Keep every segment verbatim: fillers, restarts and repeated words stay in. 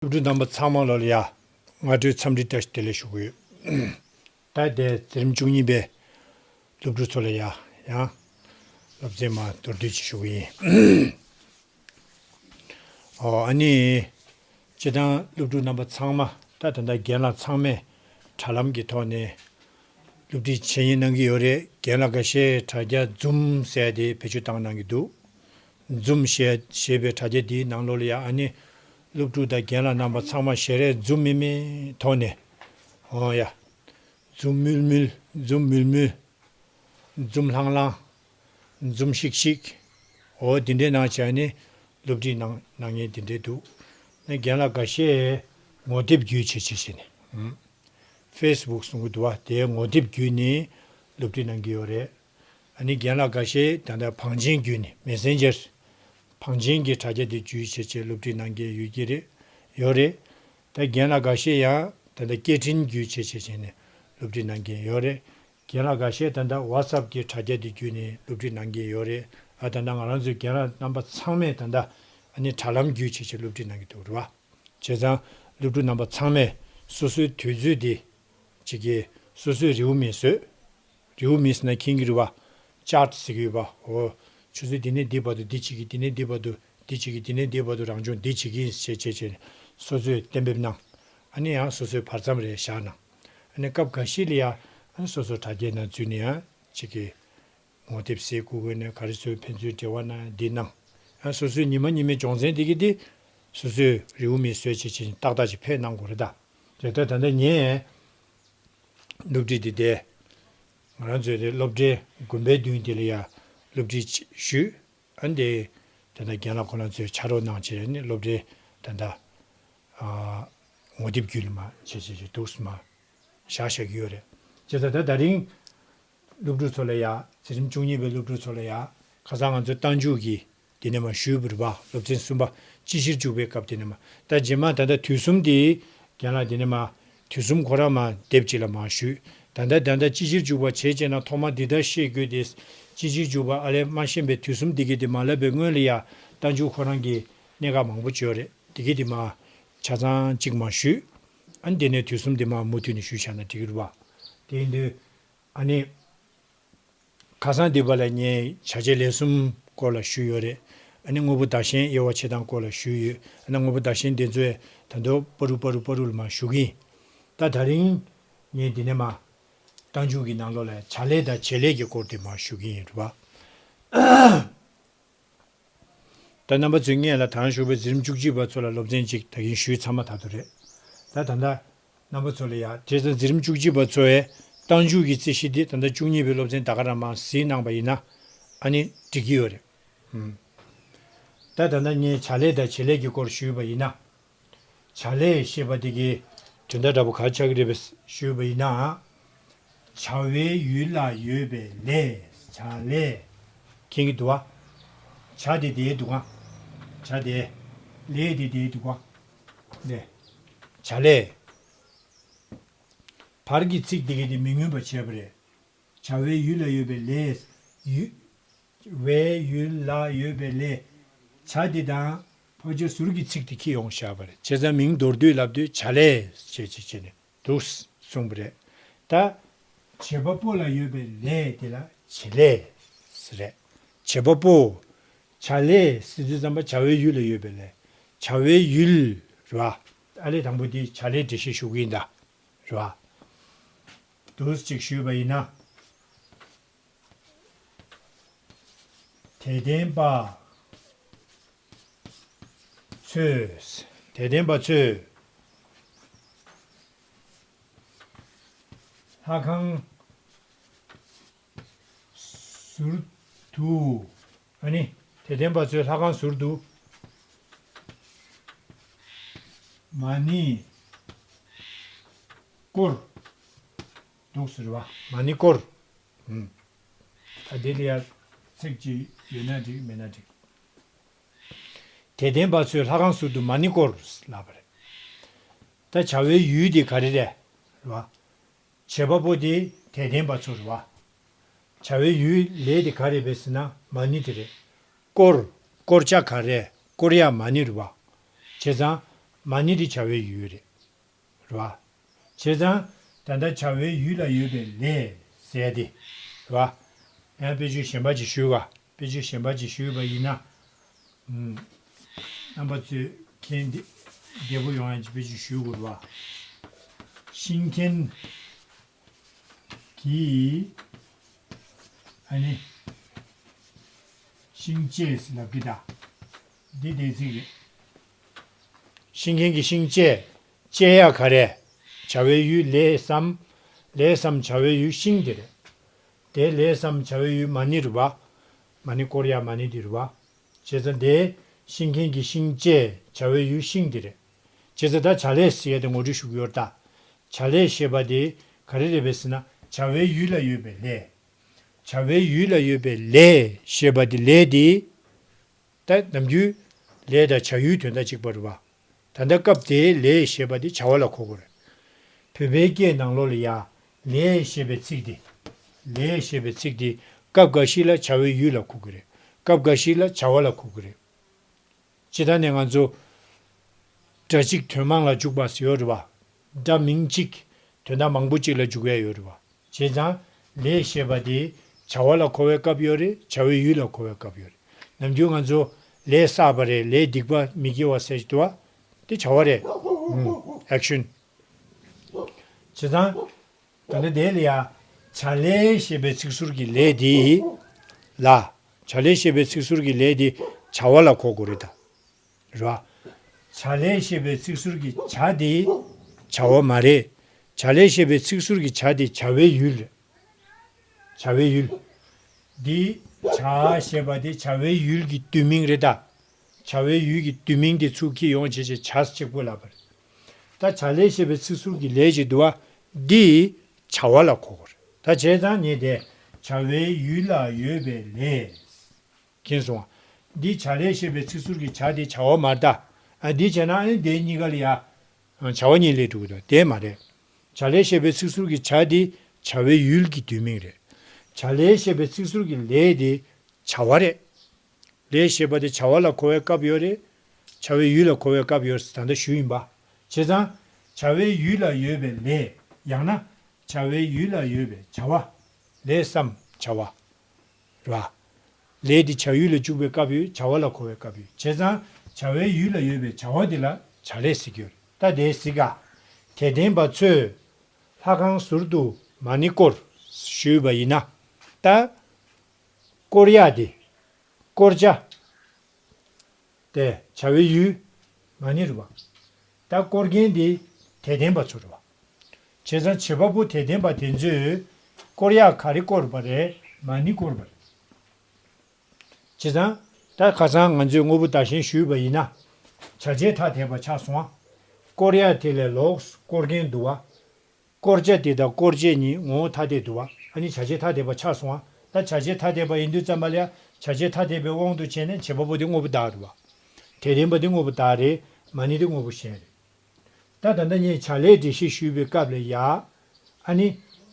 སློབ་ཕྲུག་རྣམ་པ་ཚང་མ་ལོ་ལ་ཡ། སྔ་དྲོའི་འཚམས་འདྲི་བཀྲ་ཤིས་བདེ་ལེགས་ཞུ་གི་ཡོད། ད་དེ་འཛིན་རིམ་བཅུ་གཉིས་པའི་སློབ་ཕྲུག་ཚོ་ལ་ཡ། ཡང་སློབ་ཚན་མ་མདོར་བསྡུས་ཅིག་ཞུ་གི་ཡིན། ཨོ་ཨ་ནི། སྤྱི་བཏང་སློབ་ཕྲུག་རྣམ་པ་ཚང་མ་ད་ད་ལྟ་རྒན་ལགས་ཚང་མས་དྲ་ལམ་གྱི་ཐོག་ནས་སློབ་ཁྲིད་བྱེད་ཉེས་གནང་གི་ཡོད་རེད། རྒན་ལགས་འགའ་ཤས་དྲ་རྒྱ་Zoom་ཟེར་དེ་བེད་སྤྱོད་བཏང་གནང་གི་འདུག Zoom་ཞེས་ཞེས་པའི་དྲ་རྒྱ་འདིའི་ནང་ལོགས་ལ་ཡ་ཨ་ནི་སློབ་ཕྲུག་དང་རྒན་ལགས་རྣམ་པ་ཚང་མ་ཞལ་རས་Zoom་མིན་མིན་ཐོག་ནས། ཨོ་ཡ། Zoom་མུལ་མུལ། Zoom་མུལ་མུལ། Zoom་ལྷང་ལྷང་། Zoom་ཤིག་ཤིག་ཨོ་དེ་འདྲའི་ནང་བྱས་ནས་སློབ་ཁྲིད་གནང་གནང་མཁན་དེ་འདྲའི་འདུག་ནས་རྒན་ལགས་འགའ་ཤས་ངོ་དེབ་བརྒྱུད་བྱས་བྱས་བྱས་ནས། ཧུམ། Facebook་གསུང་གི་འདུག་བ། དེའི་ངོ་དེབ་བརྒྱུད་ནས་སློབ་ཁྲིད་གནང་གི་ཡོད་རེད། ཨ་ནི་རྒན་ལགས་འགའ་ཤས་ད་ལྟ་བང་ཆེན་བརྒྱུད་ནས་Messenger་བང་ཆེན་གྱི་དྲ་རྒྱ་དེ་བརྒྱུད་བྱས་བྱས་སློབ་ཁྲིད་གནང་མཁན་ཡོད་ཀྱི་རེད། ཡོད་རེད། ད་རྒན་ལགས་འགའ་ཤས་ཡང་ད་ལྟ་སྐད་འཕྲིན་བརྒྱུད་བྱས་བྱས་བྱས་ནས་སློབ་ཁྲིད་གནང་མཁན་ཡོད་རེད། རྒན་ལགས་འགའ་ཤས་ད་ལྟ་WhatsApp་གི་དྲ་རྒྱ་དེ་བརྒྱུད་ནས་སློབ་ཁྲིད་གནང་མཁན་ཡོད་རེད། ཨ་ད་ལྟ་ང་རང་ཚོའི་རྒན་ལགས་རྣམ་པ་ཚང་མས་ད་ལྟ་ཨ་ནི་དྲ་ལམ་བརྒྱུད་བྱས་བྱས་སློབ་ཁྲིད་གནང་གི་འདུག་རེད་བ། བྱས་ཙང་སློབ་ཕྲུག་རྣམ་པ་ཚང་མས་སོ་སོའི་དུས་ཚོད་དེ་གཅིག་གིས་སོ་སོའི་རེའུ་མིག་བཟོས། རེའུ་མིག་ཟེར་ན་མཁྱེན་གྱི་རེད་བ། Chart་ཟེར་གྱི་ཡོད་པ། འོ། ཆུ་ཚོད་འདི་ནས་འདི་བར་དུ་འདི་བྱེད་ཀྱི། འདི་ནས་འདི་བར་དུ་འདི་བྱེད་ཀྱི། འདི་ནས་འདི་བར་དུ་རང་སྦྱོང་འདི་བྱེད་ཀྱི་ཡིན་ཞེས་བྱས་བྱས་ནས་སོ་སོས་གཏན་འབེབས་གནང་། ཨ་ནི་ཡང་སོ་སོའི་བར་མཚམས་རེ་བཞག་གནང་། ཨ་ནི་སྐབས་འགའ་ཞིག་ལ་ཡང་ཨ་ནི་སོ་སོ་དྲ་རྒྱའི་ནང་འཛུལ་ནས་ཡང་གཅིག་གི་ངོ་དེབ་བཟོས་བསྐུར་དགོས་ནས་ག་རེ་བཟོས། ཕན་ཚུན་འབྲེལ་བ་གནང་འདི་གནང་། ཨ་སོ་སོའི་ཉི་མ་ཉི་མའི་སྦྱོང་ཚན་འདི་གི་འདི་སོ་སོའི་རེའུ་མིག་བཟོས་བྱས་བྱས་ནས་ཏག་ཏག་ཅིག་ཕེབས་གནང་དགོས་རེད་ད། རེད་ད། ད་ལྟ་ངས་སློབ་ཁྲིད་འདི་དེ། ང་རང་ཚོའི་དེ་སློབ་གྲྭའི་དགོན་པའི་མདུན་དེ་ལ་ཡ་སློབ་ཁྲིད་ཅིག་ཞུས། ཨ་ནི་དེ་ད་ལྟ་རྒན་ལགས་ཁོ་རང་ཚོས་ཕྱག་རོགས་གནང་བྱས་ནས་སློབ་གྲྭའི་ད་ལྟ་ཨ་ངོ་དེབ་བརྒྱུད་ལ་མར་བྱས་བྱས་བྱས་འདུག་སེ་མར་བཞག་བཞག་གི་ཡོད་རེད། བྱས་ཙང་ད་ད་རིང་སློབ་ཕྲུག་ཚོ་ལ་ཡ། འཛིན་རིམ་བཅུ་གཉིས་པའི་སློབ་ཕྲུག་ཚོ་ལ་ཡ། ཁ་སང་ང་ཚོའི་རྟགས་འཇུག་གི་དེ་ནས་མར་ཞུས་པ་རེད་པ། སློབ་ཚན་གསུམ་པ་དཔྱད་གཞིར་འཇུག་པའི་སྐབས་དེ་ནས་མར། ད་རྗེས་མ་ད་ལྟ་དུས་གསུམ་དེ་རྒན་ལགས་དེ་ནས་མར་དུས་གསུམ་ཁོ་རང་མར་དེབ་གཅིག་ལ་མར་ཞུས། ད་ལྟ་ད་ལྟ་དཔྱད་གཞིར་འཇུག་པ་བྱས་བྱས་ན་ཐོག་མར་འདི་ལྟར་ཤེས་དགོས་ཏེ། དཔྱད་གཞིར་འཇུག་པ་ཨ་ལས་མ་ཤེས་པའི་དུས་གསུམ་འདི་གི་དེ་མ་ལབ་པའི་སྔོན་ལ་ཡ་རྟགས་འཇུག་ཁོ་རང་གི་གནད་འགག་མང་པོ་ཅིག་ཡོད་རེད། དེ་གི་དེ་མར་ཆ་ཚང་གཅིག་མར་ཞུས། ཨ་ནི་དེ་ནས་དུས་གསུམ་དེ་མར་མུ་མཐུད་ནས་ཞུས་བཞག་ན་འགྲིག་གི་རེད་པ། དེ་ཡིན་དུས་ཨ་ནི། ཁ་སང་འདི་པ་ལ་ངས་བྱ་བྱེད་ལས་གསུམ་སྐོར་ལ་ཞུས་ཡོད་རེད། ཨ་ནི་དངོས་པོ་བདག་གཞན་དབྱེ་བ་ཕྱེ་སྟངས་སྐོར་ལ་ཞུས་ཡོད། ཨ་ནི་དངོས་པོ་བདག་གཞན་དེ་ཚོས་ད་དུང་པ་རུ་པ་རུ་པ་རུ་ལ་མར་ཞུ་གི་ཡིན། ད་ད་རིང་ངས་འདི་ནས་མར་རྟགས་འཇུག་གི་ནང་ལོགས་ལ་བྱ་ལས་དང་བྱེད་ལས་ཀྱི་སྐོར་དེ་མར་ཞུ་གི་ཡིན་རེད་པ། ད་རྣམ་པ་ཚོས་སྔོན་ལ་དང་ཞུགས་པའི་འཛིན་རིམ་བཅུ་གཅིག་པ་ཚོ་ལ་སློབ་ཚན་གཅིག་ད་གིན་ཞུས་ཚར་མ་ཐག་ཏུ་རེད། ད་ད་ལྟ་རྣམ་པ་ཚོ་ལ་ཡ། བྱས་ཙང་འཛིན་རིམ་བཅུ་གཅིག་པ་ཚོ་ཡས་རྟགས་འཇུག་གི་རྩིས་གཞི་འདི་ད་ལྟ་བཅུ་གཉིས་པའི་སློབ་ཚན་ད་ག་རང་མར་གཟིགས་གནང་པ་ཡིན་ན་ཨ་ནི་འགྲིག་གི་ཡོད་རེད། ཧུམ། ད་ད་ལྟ་ངས་བྱ་ལས་དང་བྱེད་ལས་ཀྱི་སྐོར་ཞུས་པ་ཡིན་ན། བྱ་ལས་ཞེས་པ་དེ་གི་དོན་དག་འདྲ་པོ་ག་རེ་ཆགས་ཀྱི་རེད་པས་ཞུས་པ་ཡིན་ན། བྱ་བའི་ཡུལ་ལ་ཡོད་པའི་ལས། བྱ་ལས། མཁྱེན་གྱི་འདུག་བ། བྱ་དེ་དེའི་འདུག་ག་བྱ་དེ། ལས་དེ་དེའི་འདུག་ག་ལས། བྱ་ལས། བར་གྱི་ཚིག་དེ་གི་དེ་མི་མངོན་པ་བྱས་པ་རེད། བྱ་བའི་ཡུལ་ལ་ཡོད་པའི་ལས། ཡུལ། བའི་ཡུལ་ལ་ཡོད་པའི་ལས། བྱ་འདི་དང་ཕལ་ཆེར་ཟུར་གྱི་ཚིག་དེ་འཁྱེར་ཡོང་བཞག་པ་རེད། བྱས་ཙང་མིང་མདོར་བསྡུས་ལབ་དུས་བྱ་ལས་ཞེས་བྱས་བྱས་ནས་འདུག་གསུངས་པ་རེད། ད་བྱེད་པ་པོ་ལ་ཡོད་པའི་ལས་དེ་ལ་བྱེད་ལས་རེད། བྱེད་པ་པོ། བྱ་ལས་ཟེར་དུས་ཙམ་པ་བྱ་བའི་ཡུལ་ལ་ཡོད་པའི་ལས། བྱ་བའི་ཡུལ་རེད་བ། ཨ་ལས་དང་པོ་དེ་བྱ་ལས་འགྲེལ་བཤད་ཞུ་གི་ཡིན་ད། རེད་བ། འདུག་ཅིག་ཞུས་པ་ཡིན་ན། དད་ལྡན་པ་ཚོས། དད་ལྡན་པ་ཚོས་ལྷ་ཁང་ཟུར་དུ། ཨ་ནི་དད་ལྡན་པ་ཚོས་ལྷ་ཁང་ཟུར་དུ་མ་ཎི་བསྐོར་འདུག་ཟེར་བ། མ་ཎི་བསྐོར། ཨུམ། ད་དེ་ལ་ཡ་ཚིག་ཅིག་ཡོད་ན་འགྲིག་མེད་ན་འགྲིག་དད་ལྡན་པ་ཚོས་ལྷ་ཁང་ཟུར་དུ་མ་ཎི་བསྐོར་ལབ་པ་རེད། ད་བྱ་བའི་ཡུལ་དེ་ག་རེ་རེད། རེད་བ། བྱེད་པ་པོ་དེ་དད་ལྡན་པ་ཚོ་རེད་བ། བྱ་བའི་ཡུལ་ལས་དེ་ག་རེ་རེད་ཟེར་ན་མ་ཎི་དེ་རེད། བསྐོར། བསྐོར་བྱ་ག་རེ། བསྐོར་ཡ་མ་ཎི་རེད་བ། བྱས་ཙང་ མ་ཎི་དེ་བྱ་བའི་ཡུལ་རེད། རེད་བ། བྱས་ཙང་ད་ལྟ་བྱ་བའི་ཡུལ་ལ་ཡོད་པའི་ལས་ཟེར་ཡ་དེ། རེད་བ། ཡང་དཔེ་བརྗོད་གཞན་པ་ཅིག་ཞུས་པ། དཔེ་བརྗོད་གཞན་པ་ཅིག་ཞུས་པ་ཡིན་ན། ཨུམ། རྣམ་པ་ཚོས་མཁྱེན་ཏེ་བདེ་པོ་ཡོང་ཡ་ཅིག་དཔེ་བརྗོད་ཞུ་དགོས་རེད་བ། ཤིང་མཁན་གྱིས། ཨ་ནི། ཤིང་བཅད་ཟེར་ལབ་ཀྱི་ད། འདི་འདས་ཚིག་རེད། ཤིང་མཁན་གྱིས་ཤིང་བཅད། བཅད་ཡ་ག་རེ། བྱ་བའི་ཡུལ་ལས་སམ། ལས་སམ་བྱ་བའི་ཡུལ་ཤིང་དེ་རེད། དེ་ལས་སམ་བྱ་བའི་ཡུལ་མ་ཎི་རེད་བ། མ་ཎི་བསྐོར་ཡ་མ་ཎི་དེ་རེད་བ། བྱས་ཙང་དེ་ཤིང་མཁན་གྱིས་ཤིང་བཅད། བྱ་བའི་ཡུལ་ཤིང་དེ་རེད། བྱས་ཙང་ད་བྱ་ལས་ཟེར་ཡ་དེ་ངོ་སྤྲོད་ཞུ་གི་ཡོད་རེད་ད། བྱ་ལས་ཞེས་པ་དེ་ག་རེ་རེད་པས་ཟེར་ན། བྱ་བའི་ཡུལ་ལ་ཡོད་པའི་ལས། བྱ་བའི་ཡུལ་ལ་ཡོད་པའི་ལས་ཞེས་པ་དེ་ལས་དེ། ད་ནམ་རྒྱུན་ལས་དང་བྱ་ཡུལ་དོན་དག་གཅིག་པ་རེད་བ། ད་ལྟ་སྐབས་དེའི་ལས་ཞེས་པ་དེ་བྱ་བ་ལ་གོ་དགོས་རེད། བོད་པའི་སྐད་ནང་ལོགས་ལ་ཡ། ལས་ཞེས་པའི་ཚིག་དེ། ལས་ཞེས་པའི་ཚིག་དེ། སྐབས་འགའ་ཞིག་ལ་བྱ་བའི་ཡུལ་ལ་གོ་གི་རེད། སྐབས་འགའ་ཞིག་ལ་བྱ་བ་ལ་གོ་གི་རེད། སྤྱིར་བཏང་ནས་ང་ཚོ། སྒྲ་གཅིག་དོན་མང་ལ་འཇུག་པ་ཟེར་ཡོད་རེད་བ། སྒྲ་མིང་གཅིག་དོན་དག་མང་པོ་གཅིག་ལ་འཇུག་ཡ་ཡོད་རེད་བ། བྱས་ཙང་། ལས་ཞེས་པ་དེ། བྱ་བ་ལ་གོ་བའི་སྐབས་ཡོད་རེད། བྱ་བའི་ཡུལ་ལ་གོ་བའི་སྐབས་ཡོད་རེད། ནམ་རྒྱུན་ང་ཚོ། ལས་བསགས་པ་རེད། ལས་སྡིག་པ་མི་དགེ་བ་ཟེར་གྱི་འདུག་བ། དེ་བྱ་བ་རེད། ཨུམ། ཨེག་ཤན། བྱས་ཙང་། ད་ལྟ་དེ་ལ་ཡ། བྱ་ལས་ཞེས་པའི་ཚིག་ཟུར་གྱི་ལས་དེ། ལ། བྱ་ལས་ཞེས་པའི་ཚིག་ཟུར་གྱི་ལས་དེ། བྱ་བ་ལ་གོ་དགོས་རེད་ད། རེད་བ། བྱ་ལས་ཞེས་པའི་ཚིག་ཟུར་གྱི་བྱ་དེ། བྱ་བ་མ་རེད། བྱ་ལས་ཞེས་པའི་ཚིག་ཟུར་གྱི་བྱ་དེ་བྱ་བའི་ཡུལ་རེད། བྱ་བའི་ཡུལ། འདི། བྱ་ཞེས་པ་དེ་བྱ་བའི་ཡུལ་གྱི་བསྡུས་མིང་རེད་ད། བྱ་བའི་ཡུལ་གྱི་བསྡུས་མིང་དེ་ཚུར་འཁྱེར་ཡོང་བྱས་བྱས་བྱ་གཅིག་པོ་ལབ་པ་རེད། ད་བྱ་ལས་ཞེས་པའི་ཚིག་ཟུར་གྱི་ལས་ཅིག་འདུག་བ། འདི། བྱ་བ་ལ་གོ་དགོས་རེད། ད་བྱས་ཙང་ངས་དེ། བྱ་བའི་ཡུལ་ལ་ཡོད་པའི་ལས། མཁྱེན་སོང་ང་། འདི་བྱ་ལས་ཞེས་པའི་ཚིག་ཟུར་གྱི་བྱ་དེ་བྱ་བ་མ་རེད་ད། ཨ། འདི་བྱས་ན་ཨ་ནི་དེ་གཉིས་ཀ་ལ་ཡ། བྱ་བ་གཉིས་སླེབས་འགྲོ་གི་འདུག་དེ་མ་རེད། བྱ་ལས་ཞེས་པའི་ཚིག་ཟུར་གྱི་བྱ་དེ་བྱ་བའི་ཡུལ་གྱི་བསྡུས་མིང་རེད། བྱ་ལས་ཞེས་པའི་ཚིག་ཟུར་གྱི་ལས་དེ་བྱ་བ་རེད། ལས་ཞེས་པ་དེ་བྱ་བ་ལ་གོ་བའི་སྐབས་ཡོད་རེད། བྱ་བའི་ཡུལ་ལ་གོ་བའི་སྐབས་ཡོད་རེད་ད་ལྟ་ཞུས་ཡིན་པ། བྱས་ཙང་། བྱ་བའི་ཡུལ་ལ་ཡོད་པའི་ལས། ཡང་ན། བྱ་བའི་ཡུལ་ལ་ཡོད་པའི་བྱ་བ། ལས་སམ་བྱ་བ། རེད་བ། ལས་དེ་བྱ་ཡུལ་ལ་འཇུག་པའི་སྐབས་ཡོད། བྱ་བ་ལ་གོ་བའི་སྐབས་ཡོད། བྱས་ཙང་བྱ་བའི་ཡུལ་ལ་ཡོད་པའི་བྱ་བ་དེ་ལ་བྱ་ལས་ཟེར་གྱི་ཡོད་རེད། ད་དེ་གཟིགས་ཨ། དད་ལྡན་པ་ཚོས་ལྷ་ཁང་ཟུར་དུ་མ་ཎི་བསྐོར་ཞུས་པ་ཡིན་ན། ད། བསྐོར་ཡག་དེ། བསྐོར་བྱ། དེ་བྱ་བའི་ཡུལ། མ་ཎི་རེད་བ། ད་བསྐོར་མཁན་དེ་དད་ལྡན་པ་ཚོ་རེད་བ། བྱས་ཙང་བྱེད་པ་པོ་དད་ལྡན་པ་དེ་ཚོས་བསྐོར་ཡག་ག་རེ་བསྐོར་བ་རེད། མ་ཎི་བསྐོར་བ་རེད། བྱས་ཙང་ད་ཁ་སང་ང་ཚོས་དངོས་པོ་བདག་གཞན་ཞུས་པ་ཡིན་ན། བྱ་བྱེད་ཐ་དད་པ་ཆགས་སོང་ང་། བསྐོར་ཡག་དེ་ལས་ལོགས་སུ་བསྐོར་མཁན་འདུག་བ། བསྐོར་བྱ་དེ་དང་བསྐོར་བྱེད་གཉིས་ངོ་བོ་ཐ་དད་འདུག་བ། ཨ་ནི་བྱ་བྱེད་ཐ་དད་པ་ཆགས་སོང་ང་། ད་བྱ་བྱེད་ཐ་དད་པ་ཡིན་དུས་ཙམ་པ་ལ་ཡ། བྱ་བྱེད་ཐ་དད་པའི་དབང་དུ་བྱས་ནས་བྱེད་པ་པོ་དེ་དངོས་པོ་བདག་རེད་བ། དད་ལྡན་པ་དེ་དངོས་པོ་བདག་རེད། མ་ཎི་དེ་དངོས་པོ་གཞན་རེད། ད་ད་ལྟ་ངས་བྱ་ལས་འགྲེལ་བཤད་ཞུས་པའི་སྐབས་ལ་ཡ། ཨ་ནི།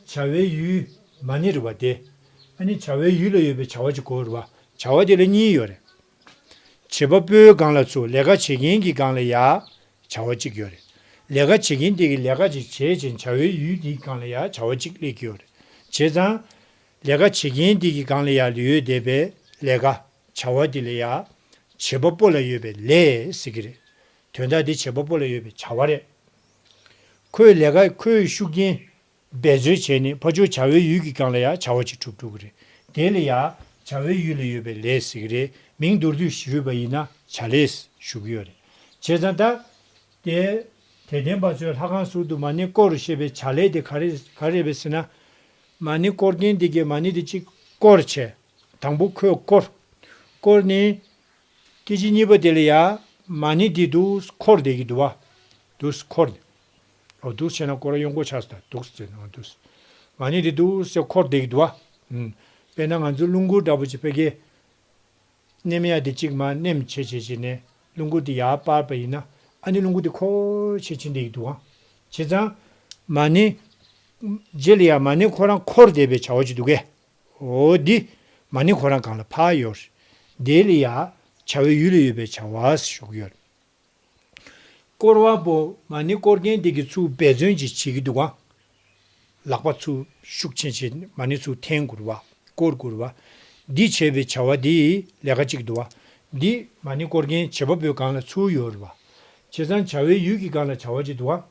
བྱ་བའི་ཡུལ། མ་ཎི་རེད་བ་དེ། ཨ་ནི་བྱ་བའི་ཡུལ་ལ་ཡོད་པའི་བྱ་བ་ཅིག་གོ་རེད་བ། བྱ་བ་དེ་ལ་གཉིས་ཡོད་རེད། བྱེད་པ་པོའི་སྒང་ལ་ཚུར་ལས་ཀ་བྱེད་མཁན་གྱི་སྒང་ལ་ཡ། བྱ་བ་གཅིག་ཡོད་རེད། ལས་ཀ་བྱེད་མཁན་དེ་གིས་ལས་ཀ་ཅིག་བྱས་ཅིང་བྱ་བའི་ཡུལ་དེའི་སྒང་ལ་ཡ་བྱ་བ་གཅིག་སླེབས་ཀྱི་ཡོད་རེད། བྱས་ཙང་། ལས་ཀ་བྱེད་མཁན་དེ་གི་སྒང་ལ་ཡ་ཡོད་བསྡད་པའི་ལས་ཀ་བྱ་བ་དེ་ལ་ཡ། བྱེད་པ་པོ་ལ་ཡོད་པའི་ལས་ཟེར་གྱི་རེད། དོན་དག་དེ་བྱེད་པ་པོ་ལ་ཡོད་པའི་བྱ་བ་རེད། ཁོས་ལས་ཀ་ཁོས་ཤུགས་རྐྱེན། འབད་རྩོལ་བྱས་ནས་ཕར་ཕྱོགས་བྱ་བའི་ཡུལ་གྱི་སྒང་ལ་ཡང་བྱ་བ་ཅིག་གྲུབ་འགྲོ་གི་རེད། དེ་ལ་ཡང་བྱ་བའི་ཡུལ་ལ་ཡོད་པའི་ལས་ཟེར་གི་རེད། མིང་མདོར་བསྡུས་ཞུས་པ་ཡིན་ན་བྱ་ལས་ཞུ་གི་ཡོད་རེད། བྱས་ཙང་ད། དེ། དད་ལྡན་པ་ཚོས་ལྷ་ཁང་ཟུར་དུ་མ་ཎི་བསྐོར་ཞེས་པའི་བྱ་ལས་དེ་ག་རེ་ག་རེ་རེད་པས་ཟེར་ན། མ་ཎི་བསྐོར་མཁན་དེ་གས་མ་ཎི་དེ་གཅིག་བསྐོར་བྱས། དང་པོ་ཁོས་བསྐོར། བསྐོར་ནས། སྐད་ཅིག་གཉིས་པ་དེ་ལ་ཡ། མ་ཎི་འདི་འདུག་འཁོར་བསྡད་ཀྱི་འདུག་བ། འདུག་འཁོར། འོ་འདུག་བྱས་ན་སྐོར་ར་གཡོན་སྐོར་ཆགས་སོང་ད་འདུག་ཟེར་ན་འདུག་མ་ཎི་འདི་འདུག་ཟེར་འཁོར་བསྡད་ཀྱི་འདུག་བ། ཨུམ། དཔེར་ན་ང་ཚོ་རླུང་སྐུར་འདྲ་པོ་ཅིག་ཕ་གི། མནན་ཡ་འདི་གཅིག་མར་མནན་བྱས་བྱས་བྱས་ནས་རླུང་སྐུར་འདི་ཡར་སྤར་བ་ཡིན་ན་ཨ་ནི་རླུང་སྐུར་འདི་འཁོར་བྱས་ཕྱིན་བསྡད་ཀྱི་འདུག་བ། བྱས་ཙང་། མ་ཎི། རྗེས་ལ་ཡ་མ་ཎི་ཁོ་རང་འཁོར་བསྡད་པའི་བྱ་བ་ཅིག་འདུག་གས། འོ་འདི། མ་ཎི་ཁོ་རང་སྒང་ལ་ཕར་ཡོད་རེད། དེ་ལ་ཡ། བྱ་བའི་ཡུལ་ལ་ཡོད་པའི་བྱ་བ་ཞུ་གི་ཡོད་རེད། བསྐོར་བ་པོ་མ་ཎི་བསྐོར་མཁན་དེ་གིས་ཚུར་འབད་བརྩོན་ཅིག་བྱེད་ཀྱི་འདུག་ག་ལག་པ་ཚུར་ཤུགས་ཆེན་བྱས་མ་ཎི་ཚུར་འཐེན་དགོས་རེད་པ། བསྐོར་དགོས་རེད་པ། འདི་བྱས་པའི་བྱ་བ་འདི་ལས་ཀ་གཅིག་འདུག་ག་འདི་མ་ཎི་བསྐོར་མཁན་བྱེད་པ་པོའི་སྒང་ལ་ཚུར་ཡོད་རེད་པ། བྱས་ཙང་བྱ་བའི་ཡུལ་གྱི་སྒང་ལ་བྱ་བ་གཅིག་འདུག་ག་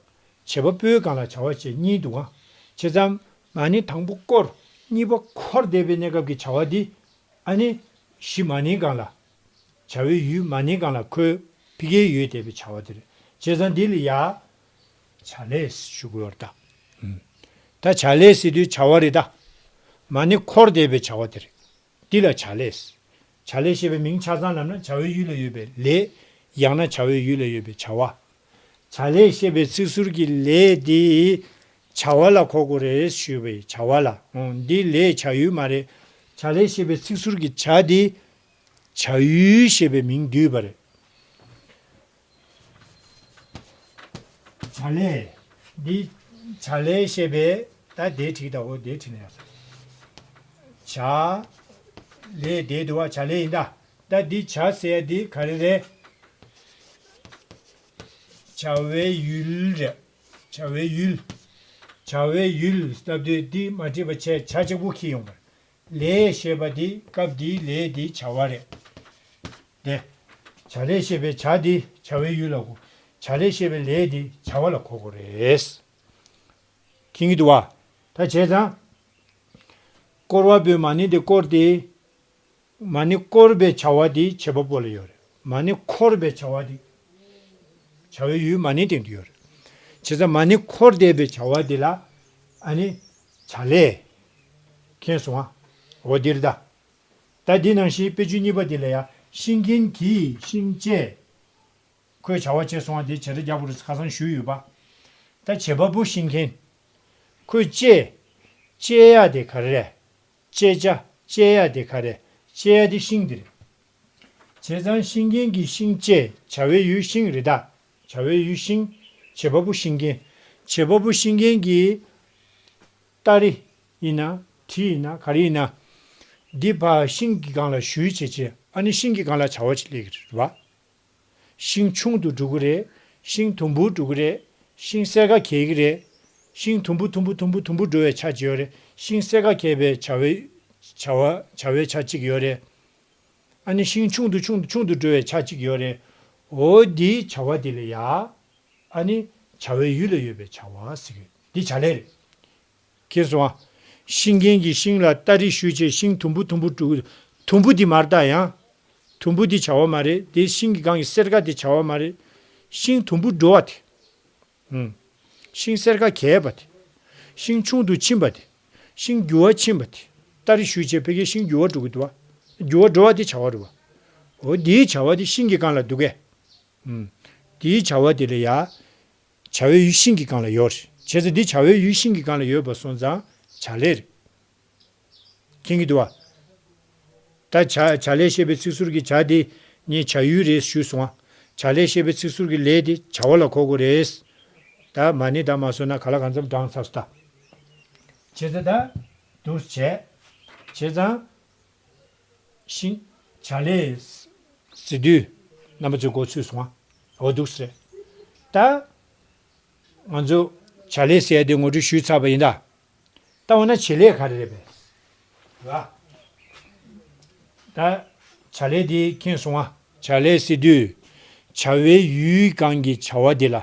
བྱེད་པ་པོའི་སྒང་ལ་བྱ་བ་བྱེད་གཉིས་འདུག་ག་བྱས་ཙང་མ་ཎི་དང་པོ་བསྐོར། གཉིས་པ་འཁོར་བསྡད་པའི་གནས་སྐབས་ཀྱི་བྱ་བ་འདི་ཨ་ནི་གཞི་མ་ཎིའི་སྒང་ལ། བྱ་བའི་ཡུལ་མ་ཎིའི་སྒང་ལ་འཁོར་ཕི་གའི་ཡུལ་བསྡད་པའི་བྱ་བ་དེ་རེད། བྱས་ཙང་འདི་ལ་ཡ། བྱ་ལས་ཞུ་དགོས་རེད་ད། ད་བྱ་ལས་ཟེར་དུས་བྱ་བ་རེད་ད། མ་ཎི་འཁོར་བསྡད་པའི་བྱ་བ་དེ་རེད། འདི་ལ་བྱ་ལས། བྱ་ལས་ཞེས་པའི་མིང་ཆ་ཚང་ལབ་ན་བྱ་བའི་ཡུལ་ལ་ཡོད་པའི་ལས། ཡང་ན་བྱ་བའི་ཡུལ་ལ་ཡོད་པའི་བྱ་བ། བྱ་ལས་ཞེས་པའི་ཚིག་ཟུར་གྱི་ལས་དེ་བྱ་བ་ལ་གོ་དགོས་རེད་ཞུས་པའི་བྱ་བ་ལ། འོང་འདི་ལས་བྱ་ཡུལ་མ་རེད། བྱ་ལས་ཞེས་པའི་ཚིག་ཟུར་གྱི་བྱ་དེ་བྱ་ཡུལ་ཞེས་པའི་མིང་བསྡུས་པ་རེད། བྱ་ལས། འདི་བྱ་ལས་ཞེས་པའི་ད་དེ་བྲིས་དང་འོ་དེ་བྲིས་ན་ཡག་སོ། བྱ་ལས་དེ་འདུག་བ། བྱ་ལས་ཡིན་ད། ད་འདི་བྱ་ཟེར་ཡ་འདི་ག་རེ་རེད། བྱ་བའི་ཡུལ་རེད། བྱ་བའི་ཡུལ། བྱ་བའི་ཡུལ་ལབ་དུས་འདི་མ་བྲིས་པ་བྱས་བྱ་གཅིག་པུ་འཁྱེར་ཡོང་བ། ལས་ཞེས་པ་འདི་སྐབས་འདིའི་ལས་འདི་བྱ་བ་རེད། དེ། བྱ་ལས་ཞེས་པའི་བྱ་འདི་བྱ་བའི་ཡུལ་ལ་གོ། བྱ་ལས་ཞེས་པའི་ལས་འདི་བྱ་བ་ལ་གོ་དགོས་རེད། མཁྱེན་གྱི་འདུག་བ། ད་བྱས་ཙང་། བསྐོར་བ་པོས་མ་ཎི་འདི་བསྐོར་ཏེ། མ་ཎི་བསྐོར་བའི་བྱ་བ་འདི་བྱེད་པ་པོ་ལ་ཡོད་རེད། མ་ཎི་འཁོར་བའི་བྱ་བ་འདི། བྱ་བའི་ཡུལ་མ་ཎིའི་སྟེང་དུ་ཡོད་རེད། བྱས་ཙང་མ་ཎི་འཁོར་བསྡད་པའི་བྱ་བ་འདི་ལ། ཨ་ནི། བྱ་ལས། མཁྱེན་སོང་ང་། འོ་འདིར་ད། ད་འདི་ནང་བཞིན་དཔེ་བརྗོད་གཉིས་པ་འདི་ལ་ཡང་ཤིང་མཁན་གྱིས་ཤིང་བཅད། ཁོས་བྱ་བ་བྱས་སོང་བ་འདི་བྱེད་སྒྲ་རྒྱག་པ་རུ་ཁ་སང་ཞུས་ཡོད་པ། ད་བྱེད་པ་པོ་ཤིང་མཁན། ཁོས་བཅད། བཅད་ཡ་དེ་ག་རེ་རེད། བཅད་བྱ་བཅད་ཡ་དེ་ག་རེ། བཅད་ཡ་དེ་ཤིང་དེ་རེད། བྱས་ཙང་ཤིང་མཁན་གྱིས་ཤིང་བཅད། བྱ་བའི་ཡུལ་ཤིང་རེད་ད། བྱ་བའི་ཡུལ་ཤིང་། བྱེད་པ་པོ་ཤིང་མཁན། བྱེད་པ་པོ་ཤིང་མཁན་གྱིས། སྟ་རེ། ཡིན་ན། གྲི་ཡིན་ན་ག་རེ་ཡིན་ན། འདི་ཕར་ཤིང་གི་སྒང་ལ་གཞུས་བྱས་བྱས་ཨ་ནི་ཤིང་གི་སྒང་ལ་བྱ་བ་ཅིག་སླེབས་ཀྱི་རེད་བ། ཤིང་ཆུང་དུ་འགྲོ་གི་རེད། ཤིང་དུམ་བུར་འགྲོ་གི་རེད། ཤིང་སེར་ཀ་གས་ཀྱི་རེད། ཤིང་དུམ་བུ་དུམ་བུ་དུམ་བུ་དུམ་བུ་འགྲོ་བའི་ཆ་ཅིག་ཡོད་རེད། ཤིང་སེར་ཀ་གས་པའི་བྱ་བའི། བྱ་བ་བྱ་བའི་ཆ་གཅིག་ཡོད་རེད། ཨ་ནི་ཤིང་ཆུང་དུ་ཆུང་དུ་ཆུང་དུ་འགྲོ་བའི་ཆ་གཅིག་ཡོད་རེད། འོ་འདིའི་བྱ་བ་འདི་ལ་ཡ། ཨ་ནི་བྱ་བའི་ཡུལ་ལ་ཡོད་པའི་བྱ་བ་ཟེར་གི་འདི་བྱ་ལས་རེད། མཁྱེན་སོང་ང་། ཤིང་མཁན་གྱིས་ཤིང་ལ་སྟ་རེ་གཞུས་བྱས་ཤིང་དུམ་བུ་དུམ་བུ་དྲུག་དུམ་བུ་འདི་མ་རེད་ད་ཡང་། དུམ་བུ་འདི་བྱ་བ་མ་རེད། དེ་ཤིང་གི་སྒང་གི་སེར་ཀ་འདི་བྱ་བ་མ་རེད། ཤིང་དུམ་བུ་འགྲོ་བ་དེ། ཨུམ། ཤིང་སེར་ཀ་གས་པ་དེ། ཤིང་ཆུང་དུ་ཕྱིན་པ་དེ། ཤིང་འགྱུར་བ་ཕྱིན་པ་དེ། སྟ་རེ་གཞུས་བྱས་ཕ་གིའི་ཤིང་འགྱུར་བ་འགྲོ་གི་འདུག་བ། འགྱུར་བ་འགྲོ་བ་དེ་བྱ་བ་རེད་བ། འོ་དེའི་བྱ་བ་དེ་ཤིང་གི་སྒང་ལ་འདུག་གས། ཨུམ། དེའི་བྱ་བ་དེ་ལ་ཡ། བྱ་བའི་ཡུལ་ཤིང་གི་སྒང་ལ་ཡོད་རེད། བྱས་ཙང་འདི་བྱ་བའི་ཡུལ་ཤིང་གི་སྒང་ལ་ཡོད་པ་སོང་ཙང་བྱ་ལས་རེད། མཁྱེན་གྱི་འདུག་བ། ད་བྱ་བྱ་ལས་ཞེས་པའི་ཚིག་ཟུར་གྱི་བྱ་དེ་ངས་བྱ་ཡུལ་རེད་ཞུས་སོང་ང་། བྱ་ལས་ཞེས་པའི་ཚིག་ཟུར་གྱི་ལས་དེ་བྱ་བ་ལ་གོ་དགོས་རེད། ད་མ་ཎི་ད་མ་བཟོས་ན་ག་ལ་གང་འཚམ་བགྲངས་ཚར་སོང་ད། བྱས་ཙང་ད། འདུག་བྱས། བྱས་ཙང་། ཤིང་། བྱ་ལས། ཟེར་དུས། རྣམ་པ་ཚོས་གོ་ཚོད་སོང་ང་། འོ་འདུག་ཟེར། ད། ང་ཚོ། བྱ་ལས་ཟེར་ཡ་དེ་ངོ་སྤྲོད་ཞུས་ཚར་བ་ཡིན་ད། ད་འོ་ན་བྱེད་ལས་ག་རེ་རེད་པས། ར། ད། བྱ་ལས་དེ་མཁྱེན་སོང་ང་། བྱ་ལས་ཟེར་དུས། བྱ་བའི་ཡུལ་སྒང་གི་བྱ་བ་དེ་ལ།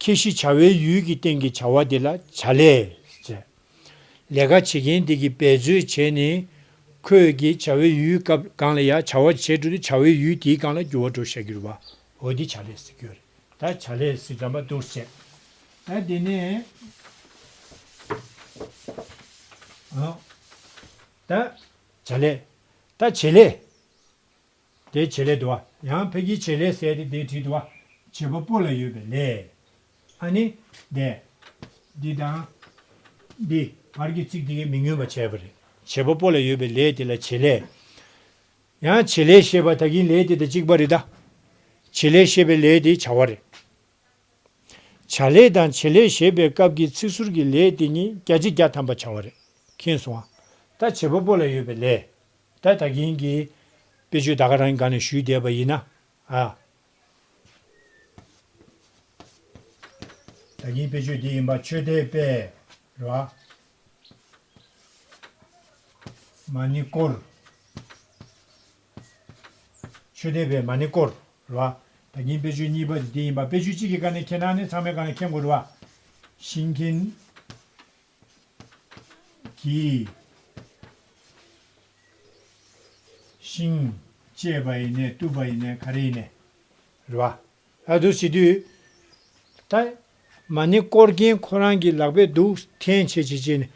ཁྱད་གཞི་བྱ་བའི་ཡུལ་གྱི་སྟེང་གི་བྱ་བ་དེ་ལ་བྱ་ལས་ཟེར། ལས་ཀ་བྱེད་མཁན་དེ་གིས་འབད་རྩོལ་བྱས་ནས་ཁོས་ཀྱི་བྱ་བའི་ཡུལ་སྐབས་སྒང་ལ་ཡ་བྱ་བ་བྱས་འགྲོ་དུས་བྱ་བའི་ཡུལ་དེའི་སྒང་ལ་འགྱུར་བ་འགྲོ་བཞག་གི་རེད་བ། འོ་འདི་བྱ་ལས་ཟེར་གྱི་ཡོད་རེད། ད་བྱ་ལས་ཟེར་ཙམ་པ་འདུག་བྱས། ད་དེ་ནས། ཨ། ད། བྱ་ལས། ད་བྱེད་ལས། དེ་བྱེད་ལས་འདུག་བ། ཡང་ཕ་གིའི་བྱེད་ལས་ཟེར་དེ་དེ་བྲིས་འདུག་བ། བྱེད་པ་པོ་ལ་ཡོད་པའི་ལས། ཨ་ནི། དེ། འདི་དང་། འདི། བར་གྱི་ཚིག་འདི་གའི་མི་མངོན་པ་བྱས་པ་རེད། བྱེད་པ་པོ་ལ་ཡོད་པའི་ལས་དེ་ལ་བྱེད་ལས། ཡང་བྱེད་ལས་ཞེས་པ་ད་གིན་ལས་དེ་དང་གཅིག་པ་རེད་ད། བྱེད་ལས་ཞེས་པའི་ལས་དེ་བྱ་བ་རེད། བྱ་ལས་དང་བྱེད་ལས་ཞེས་པའི་སྐབས་ཀྱི་ཚིག་ཟུར་གྱི་ལས་དེ་གཉིས་བརྒྱ་ཆ་བརྒྱ་ཐམ་པ་བྱ་བ་རེད། མཁྱེན་སོང་ང་། ད་བྱེད་པ་པོ་ལ་ཡོད་པའི་ལས། ད་ད་གིན་གྱི་དཔེ་བརྗོད་ད་ག་རང་གི་སྒང་ནས་ཞུས་བསྡད་པ་ཡིན་ན། ཨ། ད་གིན་དཔེ་བརྗོད་འདི་ཡིན་པ། ཆོས་དད་པས་རེད་བ། མ་ཎི་བསྐོར། ཆོས་དད་པས་མ་ཎི་བསྐོར་རེད་བ། ད་གིན་དཔེ་བརྗོད་གཉིས་པ་འདི་ཡིན་པ། དཔེ་བརྗོད་གཅིག་གི་སྒང་ནས་མཁྱེན་ན་ནི་ཚང་མའི་སྒང་ནས་མཁྱེན་དགོས་རེད་བ། ཤིང་མཁན་གྱིས་ཤིང་བཅད་པ་ཡིན་ནའི་གཏུབ་པ་ཡིན་ནའི་ག་རེ་ཡིན་ནའི་རེད་བ། ཨ་འདུག་བྱེད་དུས། ད་མ་ཎི་བསྐོར་མཁན་ཁོ་རང་གི་ལག་པས་འདུག་འཐེན་བྱེད་བྱེད་བྱེད་ནས།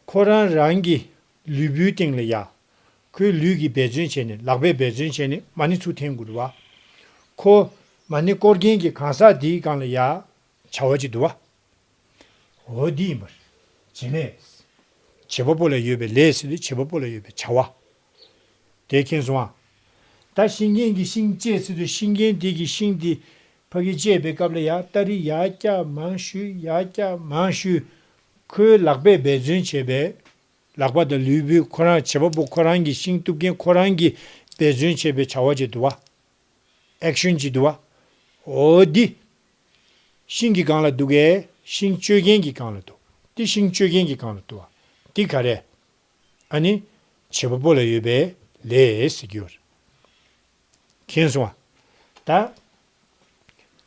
ཁོ་རང་རང་གི་ལུས་པོའི་སྟེང་ལ་ཡ། ཁོའི་ལུས་ཀྱིས་འབད་བརྩོན་བྱས་ནས། ལག་པས་འབད་བརྩོན་བྱས་ནས་མ་ཎི་ཚུར་འཐེན་དགོས་རེད་བ། ཁོ་མ་ཎི་བསྐོར་མཁན་གྱི་གང་ཟག་འདིའི་སྒང་ལ་ཡ། བྱ་བ་ཅིག་འདུག་བ། འོ་འདི་ཡིན་པར། བྱེད་ལས། བྱེད་པ་པོ་ལ་ཡོད་པའི་ལས་ཟེར་དུས་བྱེད་པ་པོ་ལ་ཡོད་པའི་བྱ་བ། དེ་མཁྱེན་སོང་ཨ། ད་ཤིང་མཁན་གྱིས་ཤིང་བཅད་ཟེར་དུས་ཤིང་མཁན་དེ་གིས་ཤིང་དེ་ཕ་གི་བཅད་པའི་སྐབས་ལ་ཡ། སྟ་རེ་ཡར་བཀྱག་མར་གཞུས། ཡར་བཀྱག་མར་གཞུས། ཁོའི་ལག་པས་འབད་བརྩོན་བྱས་པའི། ལག་པ་དང་ལུས་པོའི་ཁོ་རང་བྱེད་པ་པོ་ཁོ་རང་གིས། ཤིང་གཏུབ་མཁན་ཁོ་རང་གིས་འབད་བརྩོན་བྱས་པའི་བྱ་བ་ཅིག་འདུག་བ། ཨེག་ཤན་ཅིག་འདུག་བ། འོ་འདི། ཤིང་གི་སྒང་ལ་འདུག་གས། ཤིང་གཅོད་མཁན་གྱི་སྒང་ལ་འདུག་འདི་ཤིང་གཅོད་མཁན་གྱི་སྒང་ལ་འདུག་བ། འདི་ག་རེ། ཨ་ནི། བྱེད་པ་པོ་ལ་ཡོད་པའི་ལས་ཟེར་གྱི་ཡོད་རེད། མཁྱེན་སོང་བ། ད།